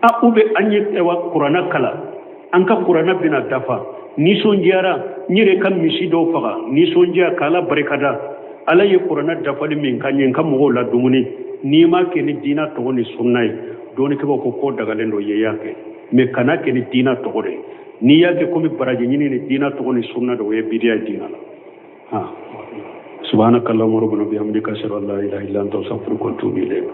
A u bɛ an ye kuranna kalan, an ka kuranna bɛna dafa, nisɔndiyara, n yɛrɛ ka misi dɔw faga, nisɔndiya ka Ala barikada, Ala ye kuranna dafali min ka ɲɛ, n ka mɔgɔw la dumuni, n'i ma kɛ ni diina tɔgɔ ni sunna ye, dɔnnikɛbaaw ko ko dagalen don ye, y'a kɛ, mais kana kɛ ni diina tɔgɔ de ye. N'i y'a kɛ komi baraji ɲini ni diina tɔgɔ ni sunna de, o ye bidiya ye diina la. Ha, subhanaka allahumma rabbana bihamdika, ashhadu an la ilaha illa anta, astaghfiruka wa atubu ilayk.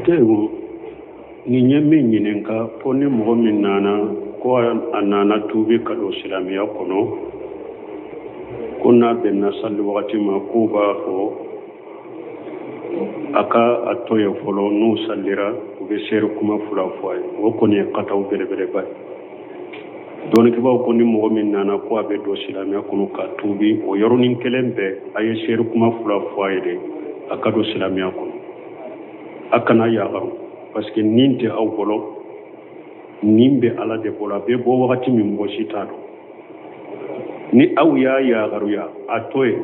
Tewu nin ye min ɲininka ko ni mɔgɔ min nana ko a nana tuubi ka don silamɛya kɔnɔ, ko n'a bɛnna sali wagati ma, k'u b'a fɔ a ka a to yen fɔlɔ, n'u salira u bɛ seere kuma fila fɔ a ye. O kɔni ye kataw belebeleba ye. Dɔnnikɛbaaw ko ni mɔgɔ min nana ko a bɛ don silamɛya kɔnɔ ka tuubi, o yɔrɔnin kelen bɛɛ a ye seere kuma fila fɔ a ye de, a ka don silamɛya kɔnɔ. A kana yagaru, parce que nin tɛ aw bolo, nin bɛ Ala de bolo, a bɛ bɔ wagati min mɔgɔ si t'a dɔn. Ni aw y'a yagaruya, a to yen,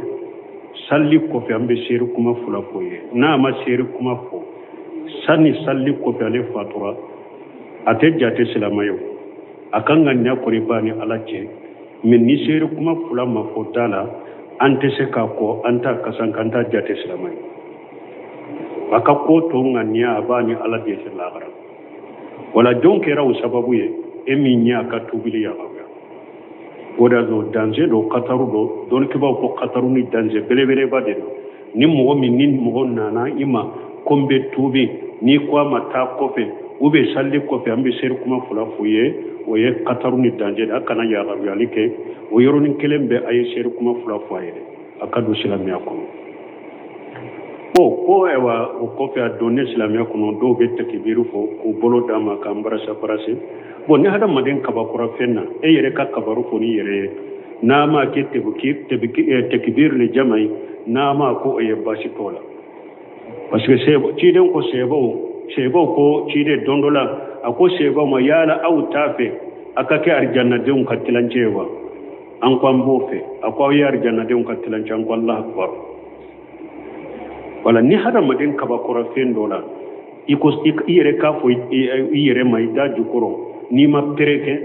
salli kɔfɛ an bɛ seere kuma fila fɔ ye. N'a ma seere kuma fɔ sani salli kɔfɛ ale fatura, a tɛ jate silamɛ ye o. A kan ka ɲɛ kɔni ba ni Ala cɛ, mais ni seere kuma fila ma fɔ da la, an tɛ se k'a kɔ, an t'a kasan, k'an t'a jate silamɛ ye. A ka ko to ŋaniya, a b'a ni Ala de cɛ lahara. Wala jɔn kɛra o sababu ye, e min ye a ka tubili yamaruya. O de y'a to danger don, kataru don. Dɔnnikɛbaaw ko kataru ni danger belebeleba de don. Ni mɔgɔ min ni mɔgɔ nana i ma ko n bɛ tuubi, n'i ko a ma taa kɔfɛ ou bien salli kɔfɛ an bɛ seere kuma fila f'u ye, o ye kataru ni danger de. A kana yamaruyali kɛ, o yɔrɔnin kelen bɛɛ a ye seere kuma fila fɔ a ye dɛ, a ka don silamɛya kɔnɔ. O ko ayiwa, o kɔfɛ a donnen silamɛya kɔnɔ, dɔw bɛ takibiru fɔ k'u bolo d'a ma k'an barasa barase. Bon, ni hadamaden kabakura fɛn na, e yɛrɛ ka kabaru fɔ n'i yɛrɛ ye, n'a ma kɛ takibiru le jama ye, n'a ma ko o ye baasi t'o la. Parce que ciden ko sebaw ko ciden don dɔ la, a ko sebaw ma, yala aw t'a fɛ a ka kɛ arijannadenw ka tilancɛ ye wa? An ko an b'o fɛ. A ko aw ye arijanadenw ka tilancɛ. An ko Alahu akubar. Wala ni hadamaden kabakɔrɔ fɛn dɔ la, i ko i yɛrɛ k'a fɔ i yɛrɛ ma i da jukɔrɔ, n'i ma pere kɛ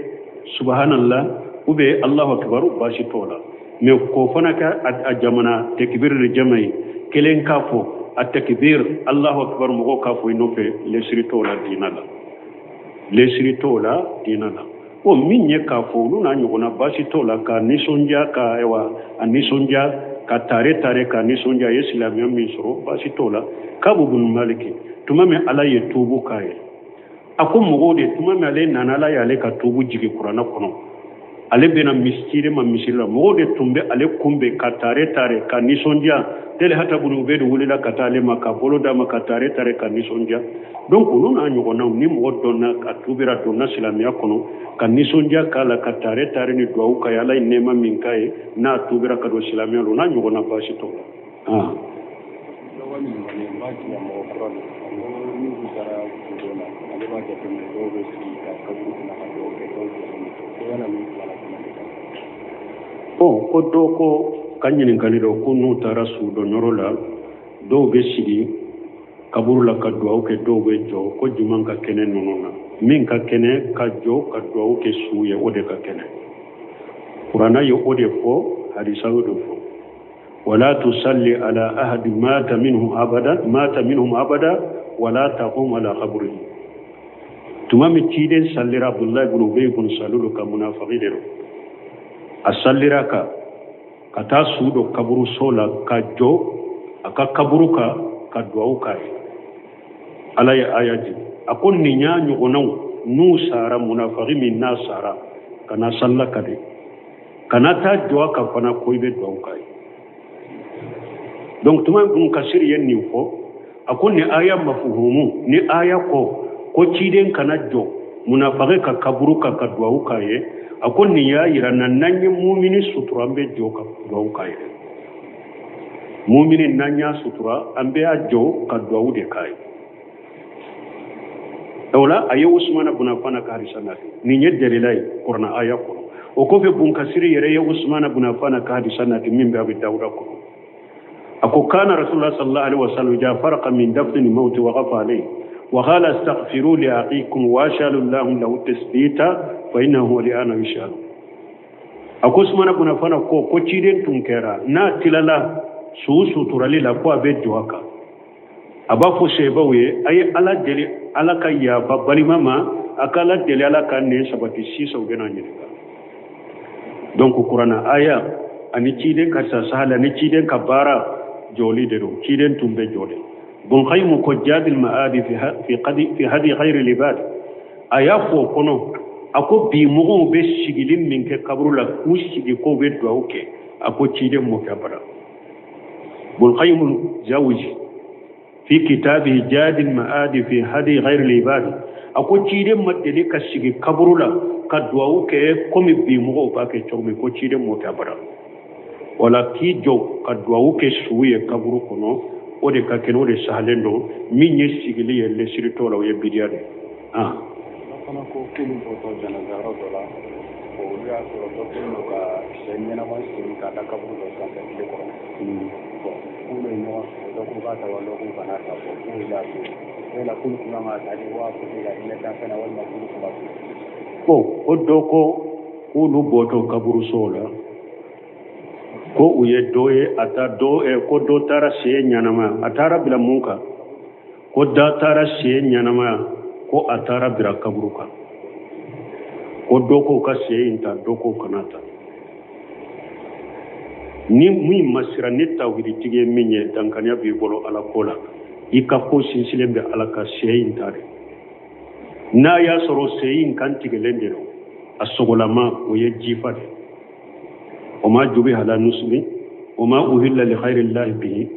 subhanallah ou bien Allahu akbar, baasi t'o la. Mais k'o fana kɛ a jamana tekibir le jama ye, kelen k'a fɔ a tekibir Allahu akbar, mɔgɔw k'a fɔ i nɔfɛ, lesiri t'o la diina la, lesiri t'o la diina la. O min ye k'a fɔ olu n'a ɲɔgɔnna baasi t'o la ka nisɔndiya, ka ayiwa a nisɔndiya, ka tare tare ka nisɔndiya, a ye silamɛya min sɔrɔ, baasi t'o la. Kabu bun Maliki, tuma min Ala ye tuubu k'a ye, a ko mɔgɔw de, tuma min ale nana, Ala y'ale ka tuubu jigin kuranɛ kɔnɔ, ale bɛna misiri ma misiri la, mɔgɔw de tun bɛ ale kunbɛn ka tare tare ka nisɔndiya. Talhata bun Ubedu wulila ka taa ale ma ka bolo d'a ma ka tare tare ka nisɔndiya. Donc olu n'a ɲɔgɔnnaw, ni mɔgɔ dɔnna ka tuubira, donna silamɛya kɔnɔ, ka nisɔndiya k'a la, ka tare tare ni duwawu k'a ye, Ala ye nɛɛma min k'a ye n'a tuubira ka don silamɛya la, o n'a ɲɔgɔnna baasi t'o la. Dɔ ka ɲininkali n b'a jira mɔgɔ kura don, a ko n'olu taara sudon na, ale b'a jateminɛ dɔw bɛ sigi ka kaburu kunna ka duwawu kɛ, dɔw jɔlen bɛ to, ko yala ninnu fila la jumɛn de ka ɲi? Bon, ko dɔ ko ka ɲininkali dɔ ko n'u taara sudonyɔrɔ la, dɔw bɛ sigi kaburu la ka duwawu kɛ, dɔw bɛ jɔ, ko jumɛn ka kɛnɛ ninnu na? Min ka kɛnɛ ka jɔ ka duwawu kɛ su ye, o de ka kɛnɛ. Kuranna ye o de fɔ, hadisa y'o de fɔ. Wala tusalli ala ahadi mata minhum abada, mata minhum abada, wala taqum ala qabrihi. Tuma min ciden sallira Abdullahi ibn Ubay ibn Salul ka, munafiki de don, a sallira ka taa su dɔ kaburuso la ka jɔ a ka kaburu kan ka duwawu k'a ye. Ala ye aya jigin, a ko nin y'a ɲɔgɔnnaw n'u sara, munafiki min n'a sara, kana salla ka de, kana taa jɔ a kan fana ko i bɛ duwawu k'a ye. Donc tuma Ibn Kasir ye nin fɔ, a ko nin aya mafuhumu ni aya ko ciden kana jɔ munafiki ka kaburu kan ka duwawu k'a ye, a ko nin y'a yira na n'an ye mumini sutura, an bɛ jɔ ka duwawu k'a ye. Mumini n'an y'a sutura, an bɛ a jɔ ka duwawu de k'a ye. O la a ye Usumana bun Affan ka hadisa nati, nin ye dalila ye kuranɛ aya kɔnɔ. O kɔfɛ Bun Kasiri yɛrɛ ye Usumana bun Affan ka hadisa nati min bɛ Abi Dawuda kɔnɔ. A ko kana Rasulullah sallallahu alaihi wasallam idha faraqa min dafni mawti waqafa alayhi wa qala astaghfiru li akhikum wa as'alu Allahu lahu tasbita fa innahu al'ana yus'alu. A ko Usumana bun Affan ko ciden tun kɛra n'a tilala su suturali la, ko a bɛ jɔ a kan, a b'a fɔ sebaw ye, a ye Ala deli Ala ka yafa balima ma, a ka Ala deli Ala ka nɛn sabati, sisan u bɛna ɲininka. Donc kuranɛ aya ani ciden ka sasahali ani ciden ka baara jɔli de don, ciden tun bɛ jɔ de. Bun Qayyim ko Jadil Ma'adi fi hadi khayri libad, a y'a fɔ o kɔnɔ, a ko bi mɔgɔw bɛ sigili min kɛ kaburu la, k'u sigi k'u bɛ duwawu kɛ, a ko ciden m'o kɛ abada. Bun Qayyim Jawzi fi kitabihi Jadil Ma'adi fi hadi khayri libad, a ko ciden ma deli ka sigi kaburu la ka duwawu kɛ komi bi mɔgɔw b'a kɛ cogo min, ko ciden m'o kɛ abada. Wala k'i jɔ ka duwawu kɛ su ye kaburu kɔnɔ, o de ka kɛnɛ, o de sahalen don. Min ye sigili ye lesiri t'o la, o ye bidiya de ye. Dɔ fana ko k'olu bɔtɔ janazayɔrɔ dɔ la, olu y'a sɔrɔ dɔ kɛlen don ka sɛ ɲɛnama siri k'a da kaburu dɔ sanfɛ tile kɔrɔ. Bon, k'olu ye ɲɔgɔn sɔrɔ, dɔ ko k'a ta wa dɔ ko kana ta, bɔn k'olu y'a to yen. Yala k'olu tun kan k'a ta de wa ko ka hinɛ danfɛn na, walima k'olu tun b'a to yen? Bon, ko dɔ ko k'olu bɔtɔ kaburuso la, ko u ye dɔ ye a ta dɔ, ko dɔ taara sɛ ɲɛnama, a taara bila mun kan? Ko da taara sɛ ɲɛnama, ko a taara bila kaburu kan, ko dɔ ko ka sɛ in ta, dɔ ko kana ta. Ni min ma siran, ni tawhiditigi ye min ye, dankaniya b'i bolo Ala ko la, i ka ko sinsinlen bɛ Ala ka, sɛ in ta de. N'a y'a sɔrɔ sɛ in kan tigɛlen de don, a sogolama, o ye jifa de. O ma jubi ala nusumi o ma uhilla li khayrillahi bihi,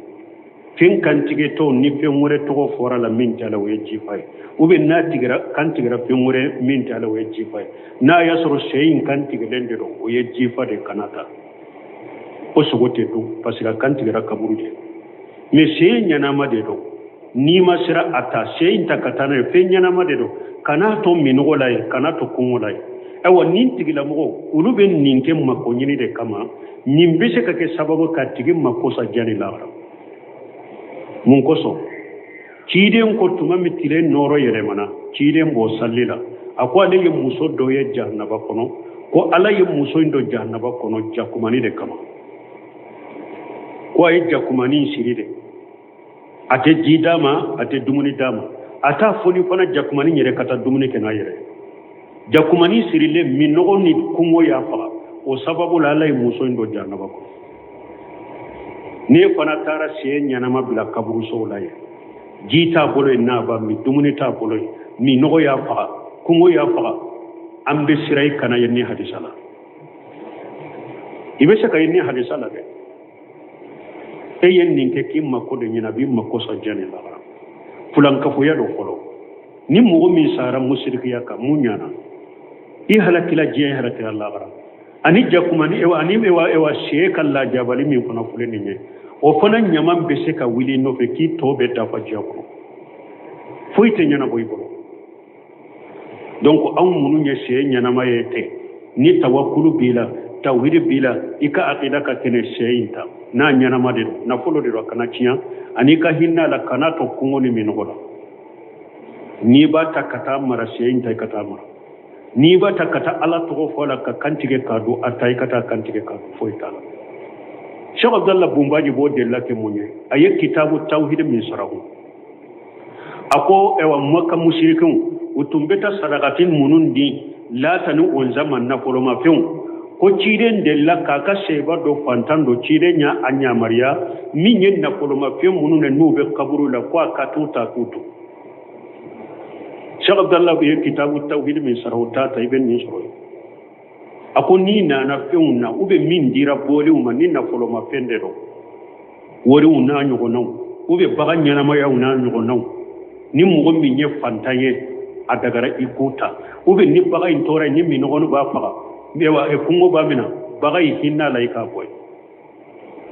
fɛn kantigɛtɔ ni fɛn wɛrɛ tɔgɔ fɔra la min t'a la, o ye jifa ye. Ou bien n'a tigɛra, kan tigɛra fɛn wɛrɛ min t'a la, o ye jifa ye. N'a y'a sɔrɔ sɛ in kan tigɛlen de don, o ye jifa de, kana ta, o sogo tɛ dun parce que a kan tigɛra kaburu de. Mais sɛ ɲɛnama de don, n'i ma sera a ta, sɛ in ta ka taa n'a ye, fɛn ɲɛnama de don, kan'a to minɔgɔ la yen, kan'a to kɔngɔ la yen. Ayiwa, nin tigilamɔgɔw, olu bɛ nin kɛ mako ɲini de kama. Nin bɛ se ka kɛ sababu ka tigi mako sa diɲɛ ni lahara. Mun kosɔn? Ciden ko tuma min tile nɔɔrɔ yɛlɛmana, ciden bɔ sali la, a ko ale ye muso dɔ ye jahanaba kɔnɔ, ko Ala ye muso in don jahanaba kɔnɔ jakumani de kama, ko a ye jakumani siri de, a tɛ ji d'a ma, a tɛ dumuni d'a ma, a t'a foni fana jakumani yɛrɛ ka taa dumuni kɛ n'a yɛrɛ. Jakumani sirilen, minnɔgɔ ni kɔngɔ y'a faga. O sababu la, Ala ye muso in don jahanaba kɔnɔ. N'e fana taara sɛ ɲɛnama bila kaburusow la yen, ji t'a bolo yen n'a b'a min, dumuni t'a bolo yen, minnɔgɔ y'a faga, kɔngɔ y'a faga, an bɛ siran i kana ye ni hadisa la. I bɛ se ka ye ni hadisa la dɛ. E ye nin kɛ k'i mako de ɲini, a b'i mako sa diɲɛ ni lahara. Fulankafoya don fɔlɔ. Ni mɔgɔ min sara musirikiya kan, mun ɲana? I halakila diɲɛ, i halakila lahara. Ani jakumani ewa ani ewa ewa sɛ ka lajabali min fana filɛ nin ye, o fana ɲama bɛ se ka wuli i nɔfɛ k'i tɔ bɛɛ dafa diɲɛ kɔnɔ, foyi tɛ ɲɛnabɔ i bolo. Donc anw minnu ye sɛ ɲɛnama ye tɛ, ni tawakulu b'i la, tawhidi b'i la, i ka akida ka kɛnɛ, sɛ in ta, n'a ɲɛnama de don, nafolo de don, a kana tiɲɛ, ani i ka hinɛ a la, kana to kɔngɔ ni minnɔgɔ la. N'i b'a ta ka taa mara, sɛ in ta i ka taa mara. N'i b'a ta ka taa Ala tɔgɔ fɔ a la ka kantigɛ k'a don, a ta i ka taa kantigɛ k'a don, foyi t'a la. Cheikh Abdallah Bunbaji b'o delila kɛ mun ye? A ye kitabu tawhidi min saraku, a ko ewa Maka musirikiw, u tun bɛ taa sadakati minnu di Lata ni Onza ma, nafolomafɛnw, ko ciden delila k'a ka sɛba dɔ fantan dɔ, ciden y'a a yamaruya min ye nafolomafɛn minnu na n'u bɛ kaburu la, ko a ka t'u ta k'u dun. Cheikh Abdallah ye kitabu tawhidi min sara, o t'a ta, i bɛ nin sɔrɔ yen. A ko n'i nana fɛnw na, u bɛ min dira bɔlenw ma, ni nafolomafɛn de don, wariw n'a ɲɔgɔnnaw, u bɛ bagan ɲɛnamayaw n'a ɲɔgɔnnaw, ni mɔgɔ min ye fantan ye, a dagara i k'o ta. U bɛ ni bagan in tɔɔrɔ, ni minnɔgɔ b'a faga, kɔngɔ b'a minɛ, bagan in hinɛ la, i k'a bɔ yen,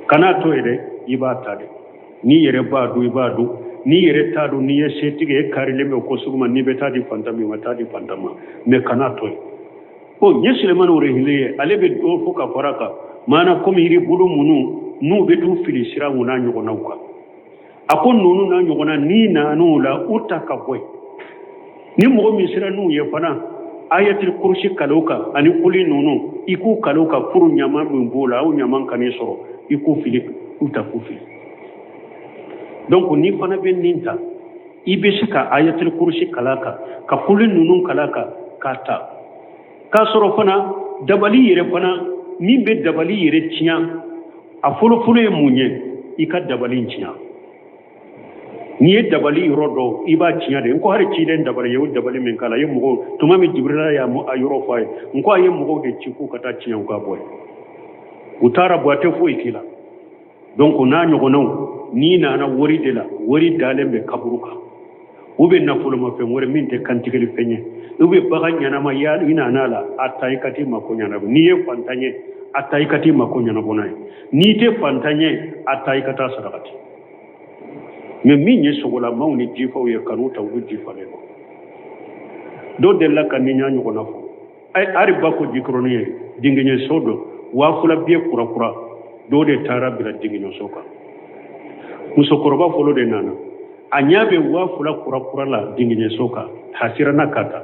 kan'a to yen dɛ, i b'a ta de. N'i yɛrɛ b'a dun, i b'a dun. N'i yɛrɛ t'a dun, n'i ye setigi ye, karilen bɛ ko sugu ma, n'i bɛ taa di fantan min ma, taa di fantan ma, mais kan'a to yen. O ye Sulemani Orehile ye, ale bɛ dɔ fɔ ka fara kan maana komi yiribulu minnu n'u bɛ t'u fili sira mun n'a ɲɔgɔnnaw kan. A ko ninnu n'a ɲɔgɔnna, n'i nan'u la, u ta ka bɔ yen. Ni mɔgɔ min sera n'u ye fana, ayatul kurusi kalo kan ani kuli ninnu, i k'u kalo kan, furu ɲama min b'o la, aw ɲama kan'i sɔrɔ, i k'u fili, u ta k'u fili. Donc n'i fana bɛ nin ta, i bɛ se ka ayatul kurusi kala kan, ka kuli ninnu kala kan k'a ta. K'a sɔrɔ fana dabali yɛrɛ fana, min bɛ dabali yɛrɛ tiɲɛ, a fɔlɔfɔlɔ ye mun ye? I ka dabali tiɲɛ. N'i ye dabali yɔrɔ dɔn, i b'a tiɲɛ de. N ko hali ciden dabali ye, o dabali min k'a la, a ye mɔgɔw, tuma min Jibirila y'a yɔrɔ fɔ a ye, n ko a ye mɔgɔw de ci k'u ka taa tiɲɛ, u ka bɔ yen. U taara bɔ, a tɛ foyi k'i la. Donc n'a ɲɔgɔnnaw, n'i nana wari de la, wari dalen bɛ kaburu kan, u bɛ nafolomafɛn wɛrɛ min tɛ kantigɛli fɛn ye, u bɛ bagan ɲɛnama, i nana la, a ta i ka t'i mako ɲɛnabɔ. N'i ye fantan ye, a ta i ka t'i mako ɲɛnabɔ n'a ye. N'i tɛ fantan ye, a ta i ka taa sarakati. Mais min ye sogolamaw ni jifaw ye, kan'u ta, olu jifalen don. Dɔ delila ka nin y'a ɲɔgɔnna fɔ. Ari ba ko jikɔrɔni ye dingiɲɛso dɔ, 2000 biye kura kura dɔw de taara bila dingiɲɛso kan. Musokɔrɔba fɔlɔ de nana, a ɲɛ bɛ 2000 kura kura la dingiɲɛso kan, a siranna ka ta.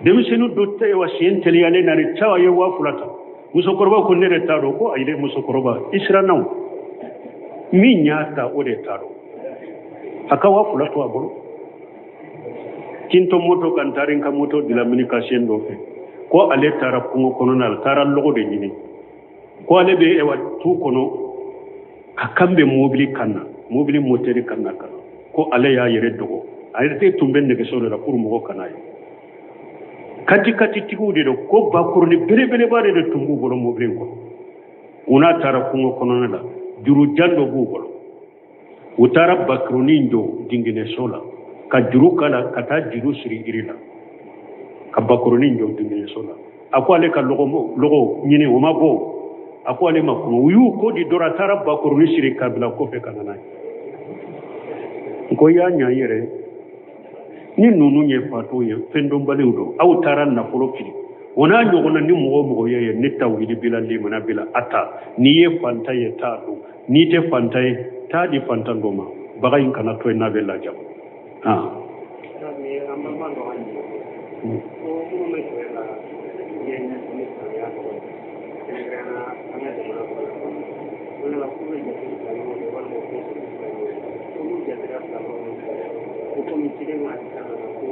Denmisɛnnin dɔ tɛ wa sen teliyalen na ni cawa ye 2000 ta. Musokɔrɔba ko ne de t'a dɔn. Ko ayi dɛ, musokɔrɔba, i siranna o, min y'a ta, o de t'a dɔn. A ka 2000 to a bolo. Kinto moto kan taara n ka moto dilan ka sen dɔ fɛ, ko ale taara kungo kɔnɔna la, taara lɔgɔ de ɲini, ko ale bɛ ewa tu kɔnɔ, a kan bɛ mobili kan na, mobili motɛri kan na kan, ko ale y'a yɛrɛ dogo, a yɛrɛ tɛ tun bɛ nɛgɛso de la pour mɔgɔ kana ye. Kati kati tigiw de don, ko bakurunin belebeleba de tun b'u bolo mobili in kɔnɔ. U n'a taara kungo kɔnɔna la, juru jan dɔ b'u bolo, u taara bakurunin jɔ dinginɛso la ka juru kala ka taa juru siri yiri la ka bakurunin jɔ dinginɛso la. A ko ale ka lɔgɔ ɲini, o ma bɔ. A ko ale ma kuma, u y'u ko di dɔrɔn, a taara bakurunin siri ka bila kɔfɛ ka na n'a ye. N ko i y'a ɲa i yɛrɛ ye. Ni ninnu ye fatɔw ye, fɛn dɔnbaliw don, aw taara nafolo fili. O n'a ɲɔgɔnna ni mɔgɔ o mɔgɔ ye ni tawhidi b'i la, limaniya b'i la, a ta. N'i ye fantan ye, taa dun. N'i tɛ fantan ye, taa di fantan dɔ ma. Bagan in kana to yen n'a bɛ lajaba. An balima dɔ ka ɲininkali ko minnu bɛ kɛlɛ la diɲɛ ɲɛfɔ ni silamɛya tɔgɔ ye, kɛrɛnkɛrɛnnenya an ka jamana kɔnɔ, ko yala k'u bɛ jate silamɛw ye walima u tɛ jate silamɛw ye? Ko n'u jatera silamɛw ye, ko komi ciden ka hadisa nana ko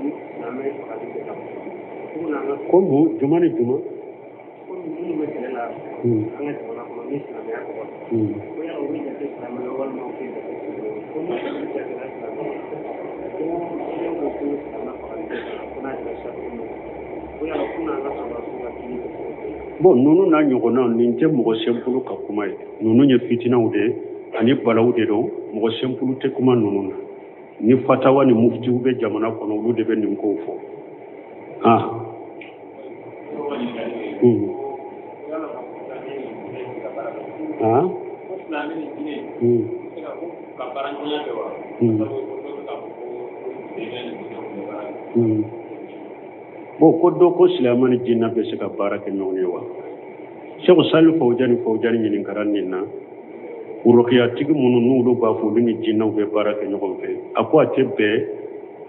ni silamɛ fagali tɛ taa ko n'an ka ko mun juma ni juma ko minnu bɛ kɛlɛ la an ka jamana kɔnɔ ni silamɛya tɔgɔ ye, ko yala u bɛ jate silamɛw ye walima u tɛ jate silamɛw ye? Ko n'u jatera silamɛw ye, ko ciden ko ko silamɛ fagali tɛ taa ko n'a kɛra sarati min ko yala ko n'an ka sɔrɔdasiw ka kiri bɛ cogo di? Bon, ninnu n'a ɲɔgɔnna, nin tɛ mɔgɔ simple ka kuma ye. Ninnu ye fitinaw de ye ani balaw de don. Mɔgɔ simple tɛ kuma ninnu na. Ni fatawa ni muftiw bɛ jamana kɔnɔ, olu de bɛ nin kow fɔ. Ah, ah, Bon, ko dɔ ko silamɛ ni jinɛ bɛ se ka baara kɛ ɲɔgɔn ye wa? Sɛku Sali Fawujani Fawujani ɲininkara nin na. Worokiyatigi minnu n'olu b'a fɔ olu ni jinɛw bɛ baara kɛ ɲɔgɔn fɛ, a ko a tɛ bɛn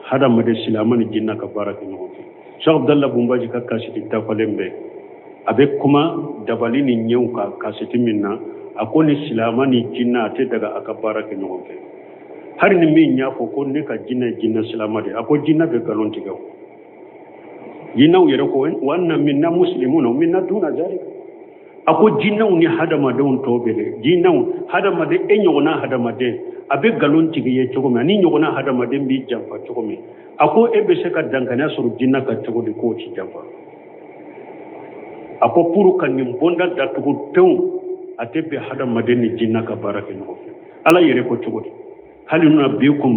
hadamaden silamɛ ni jinɛ ka baara kɛ ɲɔgɔn fɛ. Sɛku Abudala Bunbaji ka kasiti dafalen bɛ, a bɛ kuma dabali ni ɲɛw kan kasiti min na, a ko ni silamɛ ni jinɛ a tɛ daga a ka baara kɛ ɲɔgɔn fɛ. Hali ni min y'a fɔ ko ne ka jinɛ ye jinɛ silamɛ de ye, a ko jinɛ bɛ nkalon tigɛ. O jinɛw yɛrɛ ko wa anna minna muslimuna wa minna duna zalika. A ko jinɛw ni hadamadenw tɔ bɛ dɛ, jinɛw hadamaden e ɲɔgɔnna hadamaden a bɛ nkalon tigɛ ye cogo min, ani ɲɔgɔnna hadamaden b'i janfa cogo min, a ko e bɛ se ka dankaniya sɔrɔ jinɛ kan cogo di k'o ti janfa? A ko pour ka nin bonda datugu pewu, a tɛ bɛn hadamaden ni jinɛ ka baara kɛ ɲɔgɔn fɛ. Ala yɛrɛ ko cogo di? Hal nunabbiukum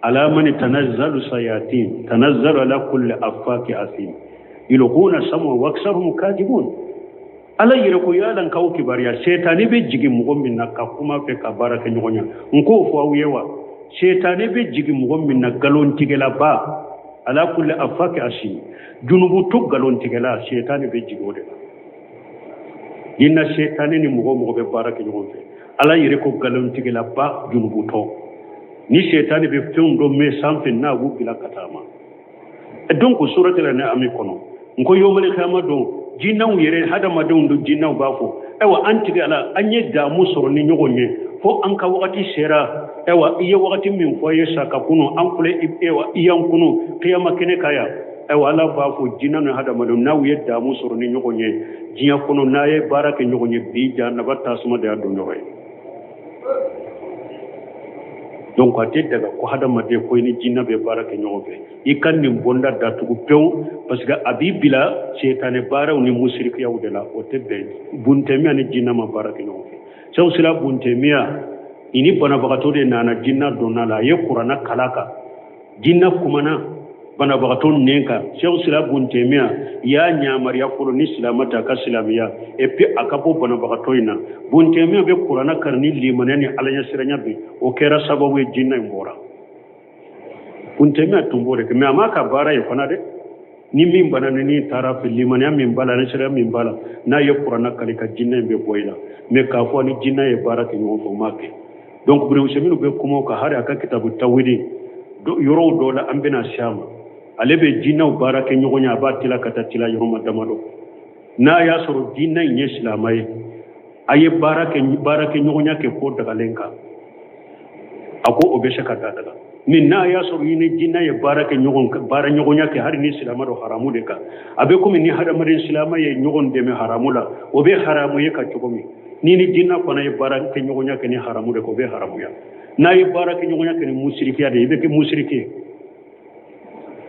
ala man tanazzalu sayatin tanazzalu ala kulli affaki asim yulquna sam'a wa aktharuhum kadibun. Ala yɛrɛ ko yala n k'aw kibaruya, setani bɛ jigin mɔgɔ min na ka kuma fɛ ka baara kɛ ɲɔgɔn ye, n k'o fɔ aw ye wa? Setani bɛ jigin mɔgɔ min na, nkalontigɛlaba, ala kulli affaki asim, junubuto nkalontigɛla, setani bɛ jigin o de la. Jinɛ setani ni mɔgɔ mɔgɔ bɛ baara kɛ ɲɔgɔn fɛ, Ala yɛrɛ ko nkalontigɛlaba junubutɔ, ni setani bɛ fɛnw dɔ mɛn sanfɛ n'a b'u bila ka taa ma. Donc suratul an'am kɔnɔ, n ko yomali kiyama don, jinɛw yɛrɛ hadamadenw don, jinɛw b'a fɔ ayiwa an tigi Ala, an ye damu sɔrɔ ni ɲɔgɔn ye fo an ka wagati sera, ayiwa i ye wagati min fɔ ye sa ka kunu, an filɛ, ayiwa i y'an kunu kiyama kɛnɛ kan yan. Ayiwa Ala b'a fɔ jinɛ ni hadamadenw n'aw ye damu sɔrɔ ni ɲɔgɔn ye diɲɛ kɔnɔ, n'a ye baara kɛ ɲɔgɔn ye, bi jahanaba tasuma de y'a don ɲɔgɔn ye. Donc a tɛ daga ko hadamaden ko i ni jinɛ bɛ baara kɛ ɲɔgɔn fɛ, i ka nin bonda datugu pewu, parce que a b'i bila setani baaraw ni musirikiyaw de la, o tɛ bɛn. Buntɛmiya ni jinɛ ma baara kɛ ɲɔgɔn fɛ. Sɛku Sila Buntɛmiya i ni banabagatɔ de nana, jinɛ donna la, a ye kuranna kala kan, jinɛ kumana banabagatɔ nɛn kan. Sɛku Sila Buntɛmiya y'a ɲamariya fɔlɔ ni silamɛ tɛ a ka silamɛya, et puis a ka bɔ banabagatɔ in na. Buntɛmiya bɛ kuranna kalan ni limaniya ni alaɲɛsiranya bi, o kɛra sababu ye jinɛ in bɔra. Buntɛmiya tun b'o de kɛ, mais a m'a ka baara ye fana dɛ. Ni min bana ni n'i taara fɛ, limaniya min b'a la, ni sira min b'a la, n'a ye kuranna kali ka jinɛ in bɛ bɔ i la. Mais k'a fɔ ni jinɛ ye baara kɛ ɲɔgɔn fɛ, o m'a kɛ. Donc Ibn Usaymin bɛ kuma o kan, hali a ka kitabu tawhidi yɔrɔw dɔ la, an bɛna se a ma. Ale bɛ jinɛw baara kɛ ɲɔgɔn ye, a b'a tila ka taa tila yɔrɔ ma damadɔ. N'a y'a sɔrɔ jinɛ in ye silamɛ ye, a ye baara kɛ ɲɔgɔnya kɛ ko dagalen kan, a ko o bɛ se ka da daga. Mais n'a y'a sɔrɔ i ni jinɛ ye baara kɛ ɲɔgɔn baara ɲɔgɔnya kɛ, hali ni silamɛ don, haramu de kan. A bɛ komi ni hadamaden silamɛ ye ɲɔgɔn dɛmɛ haramu la, o bɛ haramu ye ka cogo min. Ni ni jinɛ fana ye baara kɛ ɲɔgɔnya kɛ ni haramu de kan, o bɛ haramuya. N'a ye baara kɛ ɲɔgɔnya kɛ ni musirikiya de ye, i bɛ kɛ musiriki ye.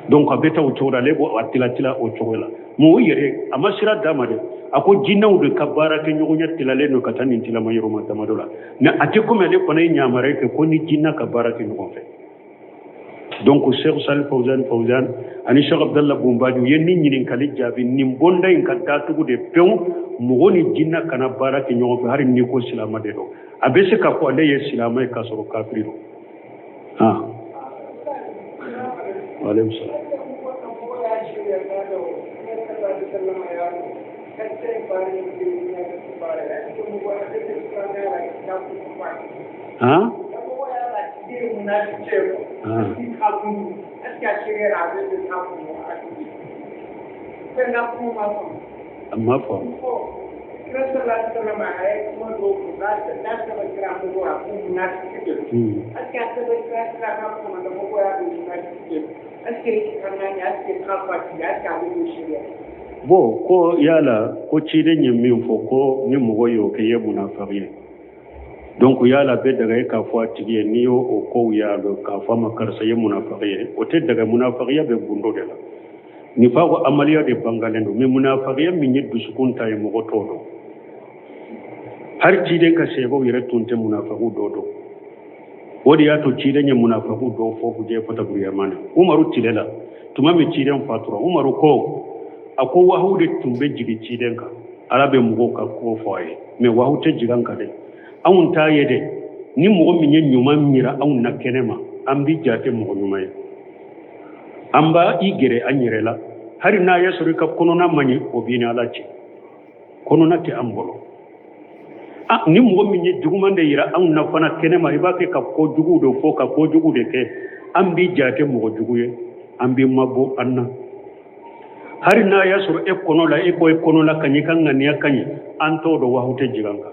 Donc a bɛ taa o cogo la, ale b'o a tila tila o cogo la. Mais o yɛrɛ a ma sira d'a ma dɛ, a ko jinɛw de ka baara kɛ ɲɔgɔnya tilalen don ka taa nin tilama yɔrɔ ma damadɔ la. Mais a tɛ komi ale fana ye ɲamariya kɛ ko ni jinɛ ka baara kɛ ɲɔgɔn fɛ. Donc Cheikh Salih Fawzan Fawzan ani Cheikh Abdallah Bunbaji u ye nin ɲininkali jaabi, nin bonda in ka datugu de pewu, mɔgɔ ni jinɛ kana baara kɛ ɲɔgɔn fɛ, hali n'i ko silamɛ de don. A bɛ se k'a fɔ ale ye silamɛ ye k'a sɔrɔ kafiri don. Ah, waaleykum salaam. Han? A ma faamu. Bon, ko yala ko ciden ye min fɔ ko ni mɔgɔ y'o kɛ i ye munafiki ye. Donc yala bɛ daga e k'a fɔ a tigi ye n'i y'o o kow y'a dɔn k'a fɔ a ma karisa ye munafiki ye, o tɛ daga. Munafikiya bɛ gundo de la, nifaku amaliya de bangalen don, mais munafikiya min ye dusukun ta ye, mɔgɔ t'o dɔn. Hali ciden ka sahabaw yɛrɛ tun tɛ munafikiw dɔ dɔn. O de y'a to ciden ye munafikiw dɔw fɔ Hujayfata bun Yamani Umaru tile la. Tuma min ciden fatura, Umaru ko, a ko wahu de tun bɛ jigin ciden kan, Ala bɛ mɔgɔw ka ko fɔ a ye, mais wahu tɛ jigin an kan dɛ, anw t'a ye dɛ. Ni mɔgɔ min ye ɲuman yira anw na kɛnɛ ma, an b'i jate mɔgɔ ɲuman ye, an b'a i gɛrɛ an yɛrɛ la, hali n'a y'a sɔrɔ i ka kɔnɔna man ɲi, o b'i ni Ala cɛ, kɔnɔna tɛ an bolo. Ah, ni mɔgɔ min ye juguman de yira anw na fana kɛnɛ ma, i b'a kɛ ka ko juguw de fɔ, ka ko jugu de kɛ, an b'i jate mɔgɔ jugu ye, an b'i mabɔ an na, hali n'a y'a sɔrɔ e kɔnɔ la, e ko e kɔnɔ la ka ɲi, i ka ŋaniya ka ɲi, an t'o dɔn, wahu tɛ jigin an kan,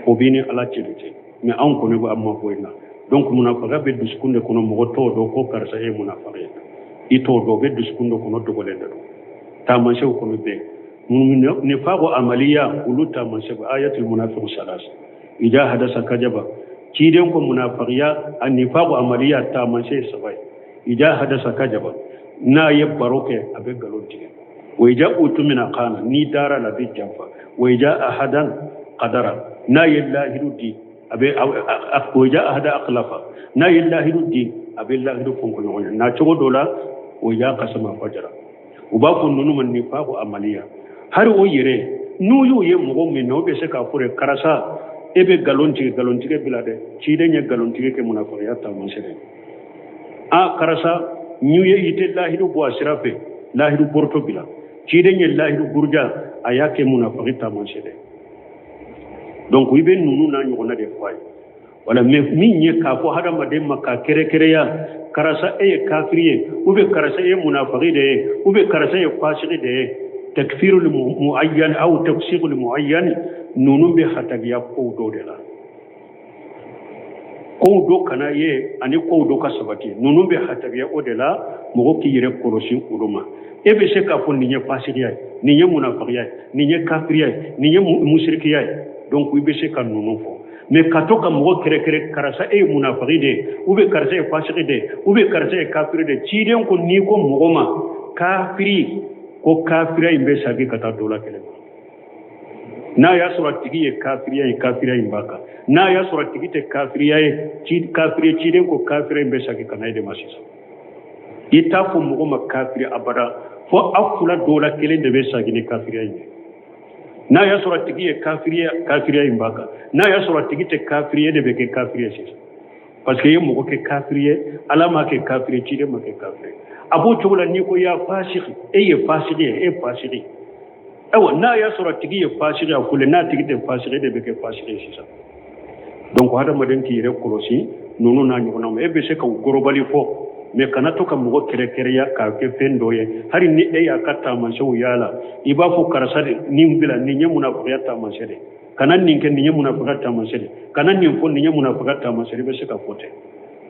o b'i ni Ala cɛ de cɛ, mais anw kɔni bɛ an mabɔ i la. Donc munafaga bɛ dusukun de kɔnɔ, mɔgɔ t'o dɔn ko karisa ye munafaga ye, i t'o dɔn, o bɛ dusukun de kɔnɔ, dogolen de don. Taamasiyɛnw kɔnɔ bɛɛ nifaku amaliya, olu taamasiyɛn ayatul munafiq salas ida hadasa kajaba. Ciden ko munafiqiya a nifaku amaliya taamasiyɛn saba ye: ida hadasa kajaba, n'a ye baro kɛ a bɛ nkalon tigɛ, wa ida utumina kana, n'i dara la a bɛ janfa, wa ida ahadan qadara, n'a ye lahidu di a bɛ, wa ida ahada akhlafa, n'a ye lahidu di a bɛ lahidu fɔnkɔ ɲɔgɔn ye na cogo dɔ la, wa ida kasama fajara. U b'a fɔ ninnu ma nifaku amaliya. Hali o yɛrɛ n'u y'u ye mɔgɔ min na, o bɛ se k'a fɔ de karisa e bɛ nkalon tigɛ, nkalon tigɛ bila dɛ, ciden ye nkalon tigɛ kɛ munafikiya taamasiyɛn ye. A karisa n'u ye i tɛ lahidu bɔ a sira fɛ, lahidu bɔrɔtɔ bila, ciden ye lahidu buruja, a y'a kɛ munafiki taamasiyɛn ye. Donc i bɛ ninnu n'a ɲɔgɔnna de fɔ a ye. Wala mais min ye k'a fɔ hadamaden ma k'a kɛrɛkɛrɛya karisa e ye kafiri ye, ou bien karisa e ye munafiki de ye, ou bien karisa e ye fasiki de ye, takfiru muayyan aw tafsiru muayyan, ninnu bɛ hatagiya kow dɔw de la, kow dɔ kana ye ani kow dɔ ka sabati, ninnu bɛ hatagiya o de la. Mɔgɔ k'i yɛrɛ kɔlɔsi olu ma. E bɛ se k'a fɔ nin ye fasikiya ye, nin ye munafikiya ye, nin ye kafiriya ye, nin ye musirikiya ye, donc i bɛ se ka ninnu fɔ. Mais ka to ka mɔgɔ kɛrɛkɛrɛ karisa e ye munafiki de ye, ou bien karisa ye fasiki de ye, ou bien karisa ye kafiri de ye, ciden ko n'i ko mɔgɔ ma kafiri, ko kafiriya in bɛ sagi ka taa dɔ la kɛlɛ ma. N'a y'a sɔrɔ a tigi ye kafiriya ye, kafiriya in b'a kan. N'a y'a sɔrɔ a tigi tɛ kafiriya ye, kafiri ye, ciden ko kafiriya in bɛ sagi ka na e de ma sisan. I t'a fɔ mɔgɔ ma kafiri abada, fo aw fila dɔ la kelen de bɛ sagi ni kafiriya in ye. N'a y'a sɔrɔ a tigi ye kafiri ye, kafiriya in b'a kan. N'a y'a sɔrɔ a tigi tɛ kafiri ye, de bɛ kɛ kafiri ye sisan, parce que i ye mɔgɔ kɛ kafiri ye, Ala m'a kɛ kafiri ye, ciden ma kɛ kafiri ye. A b'o cogo la n'i ko ya fasiki, e ye fasiki ye, e ye fasiki. Ayiwa, n'a y'a sɔrɔ a tigi ye fasiki, a kule, n'a tigi tɛ fasiki, de bɛ kɛ fasiki ye sisan. Donc hadamaden k'i yɛrɛ kɔlɔsi ninnu n'a ɲɔgɔnnaw ma. E bɛ se ka u gorobali fɔ, mais kana to ka mɔgɔ kɛrɛkɛrɛya k'a kɛ fɛn dɔ ye. Hali ni e y'a ka taamasiyɛnw y'a la, i b'a fɔ karisa de nin bila, nin ye munafikiya taamasiyɛn de, kana nin kɛ, nin ye munafikiya taamasiyɛn de, kana nin fɔ, nin ye munafikiya taamasiyɛn, i bɛ se ka fɔ ten.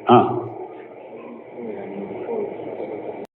Ah.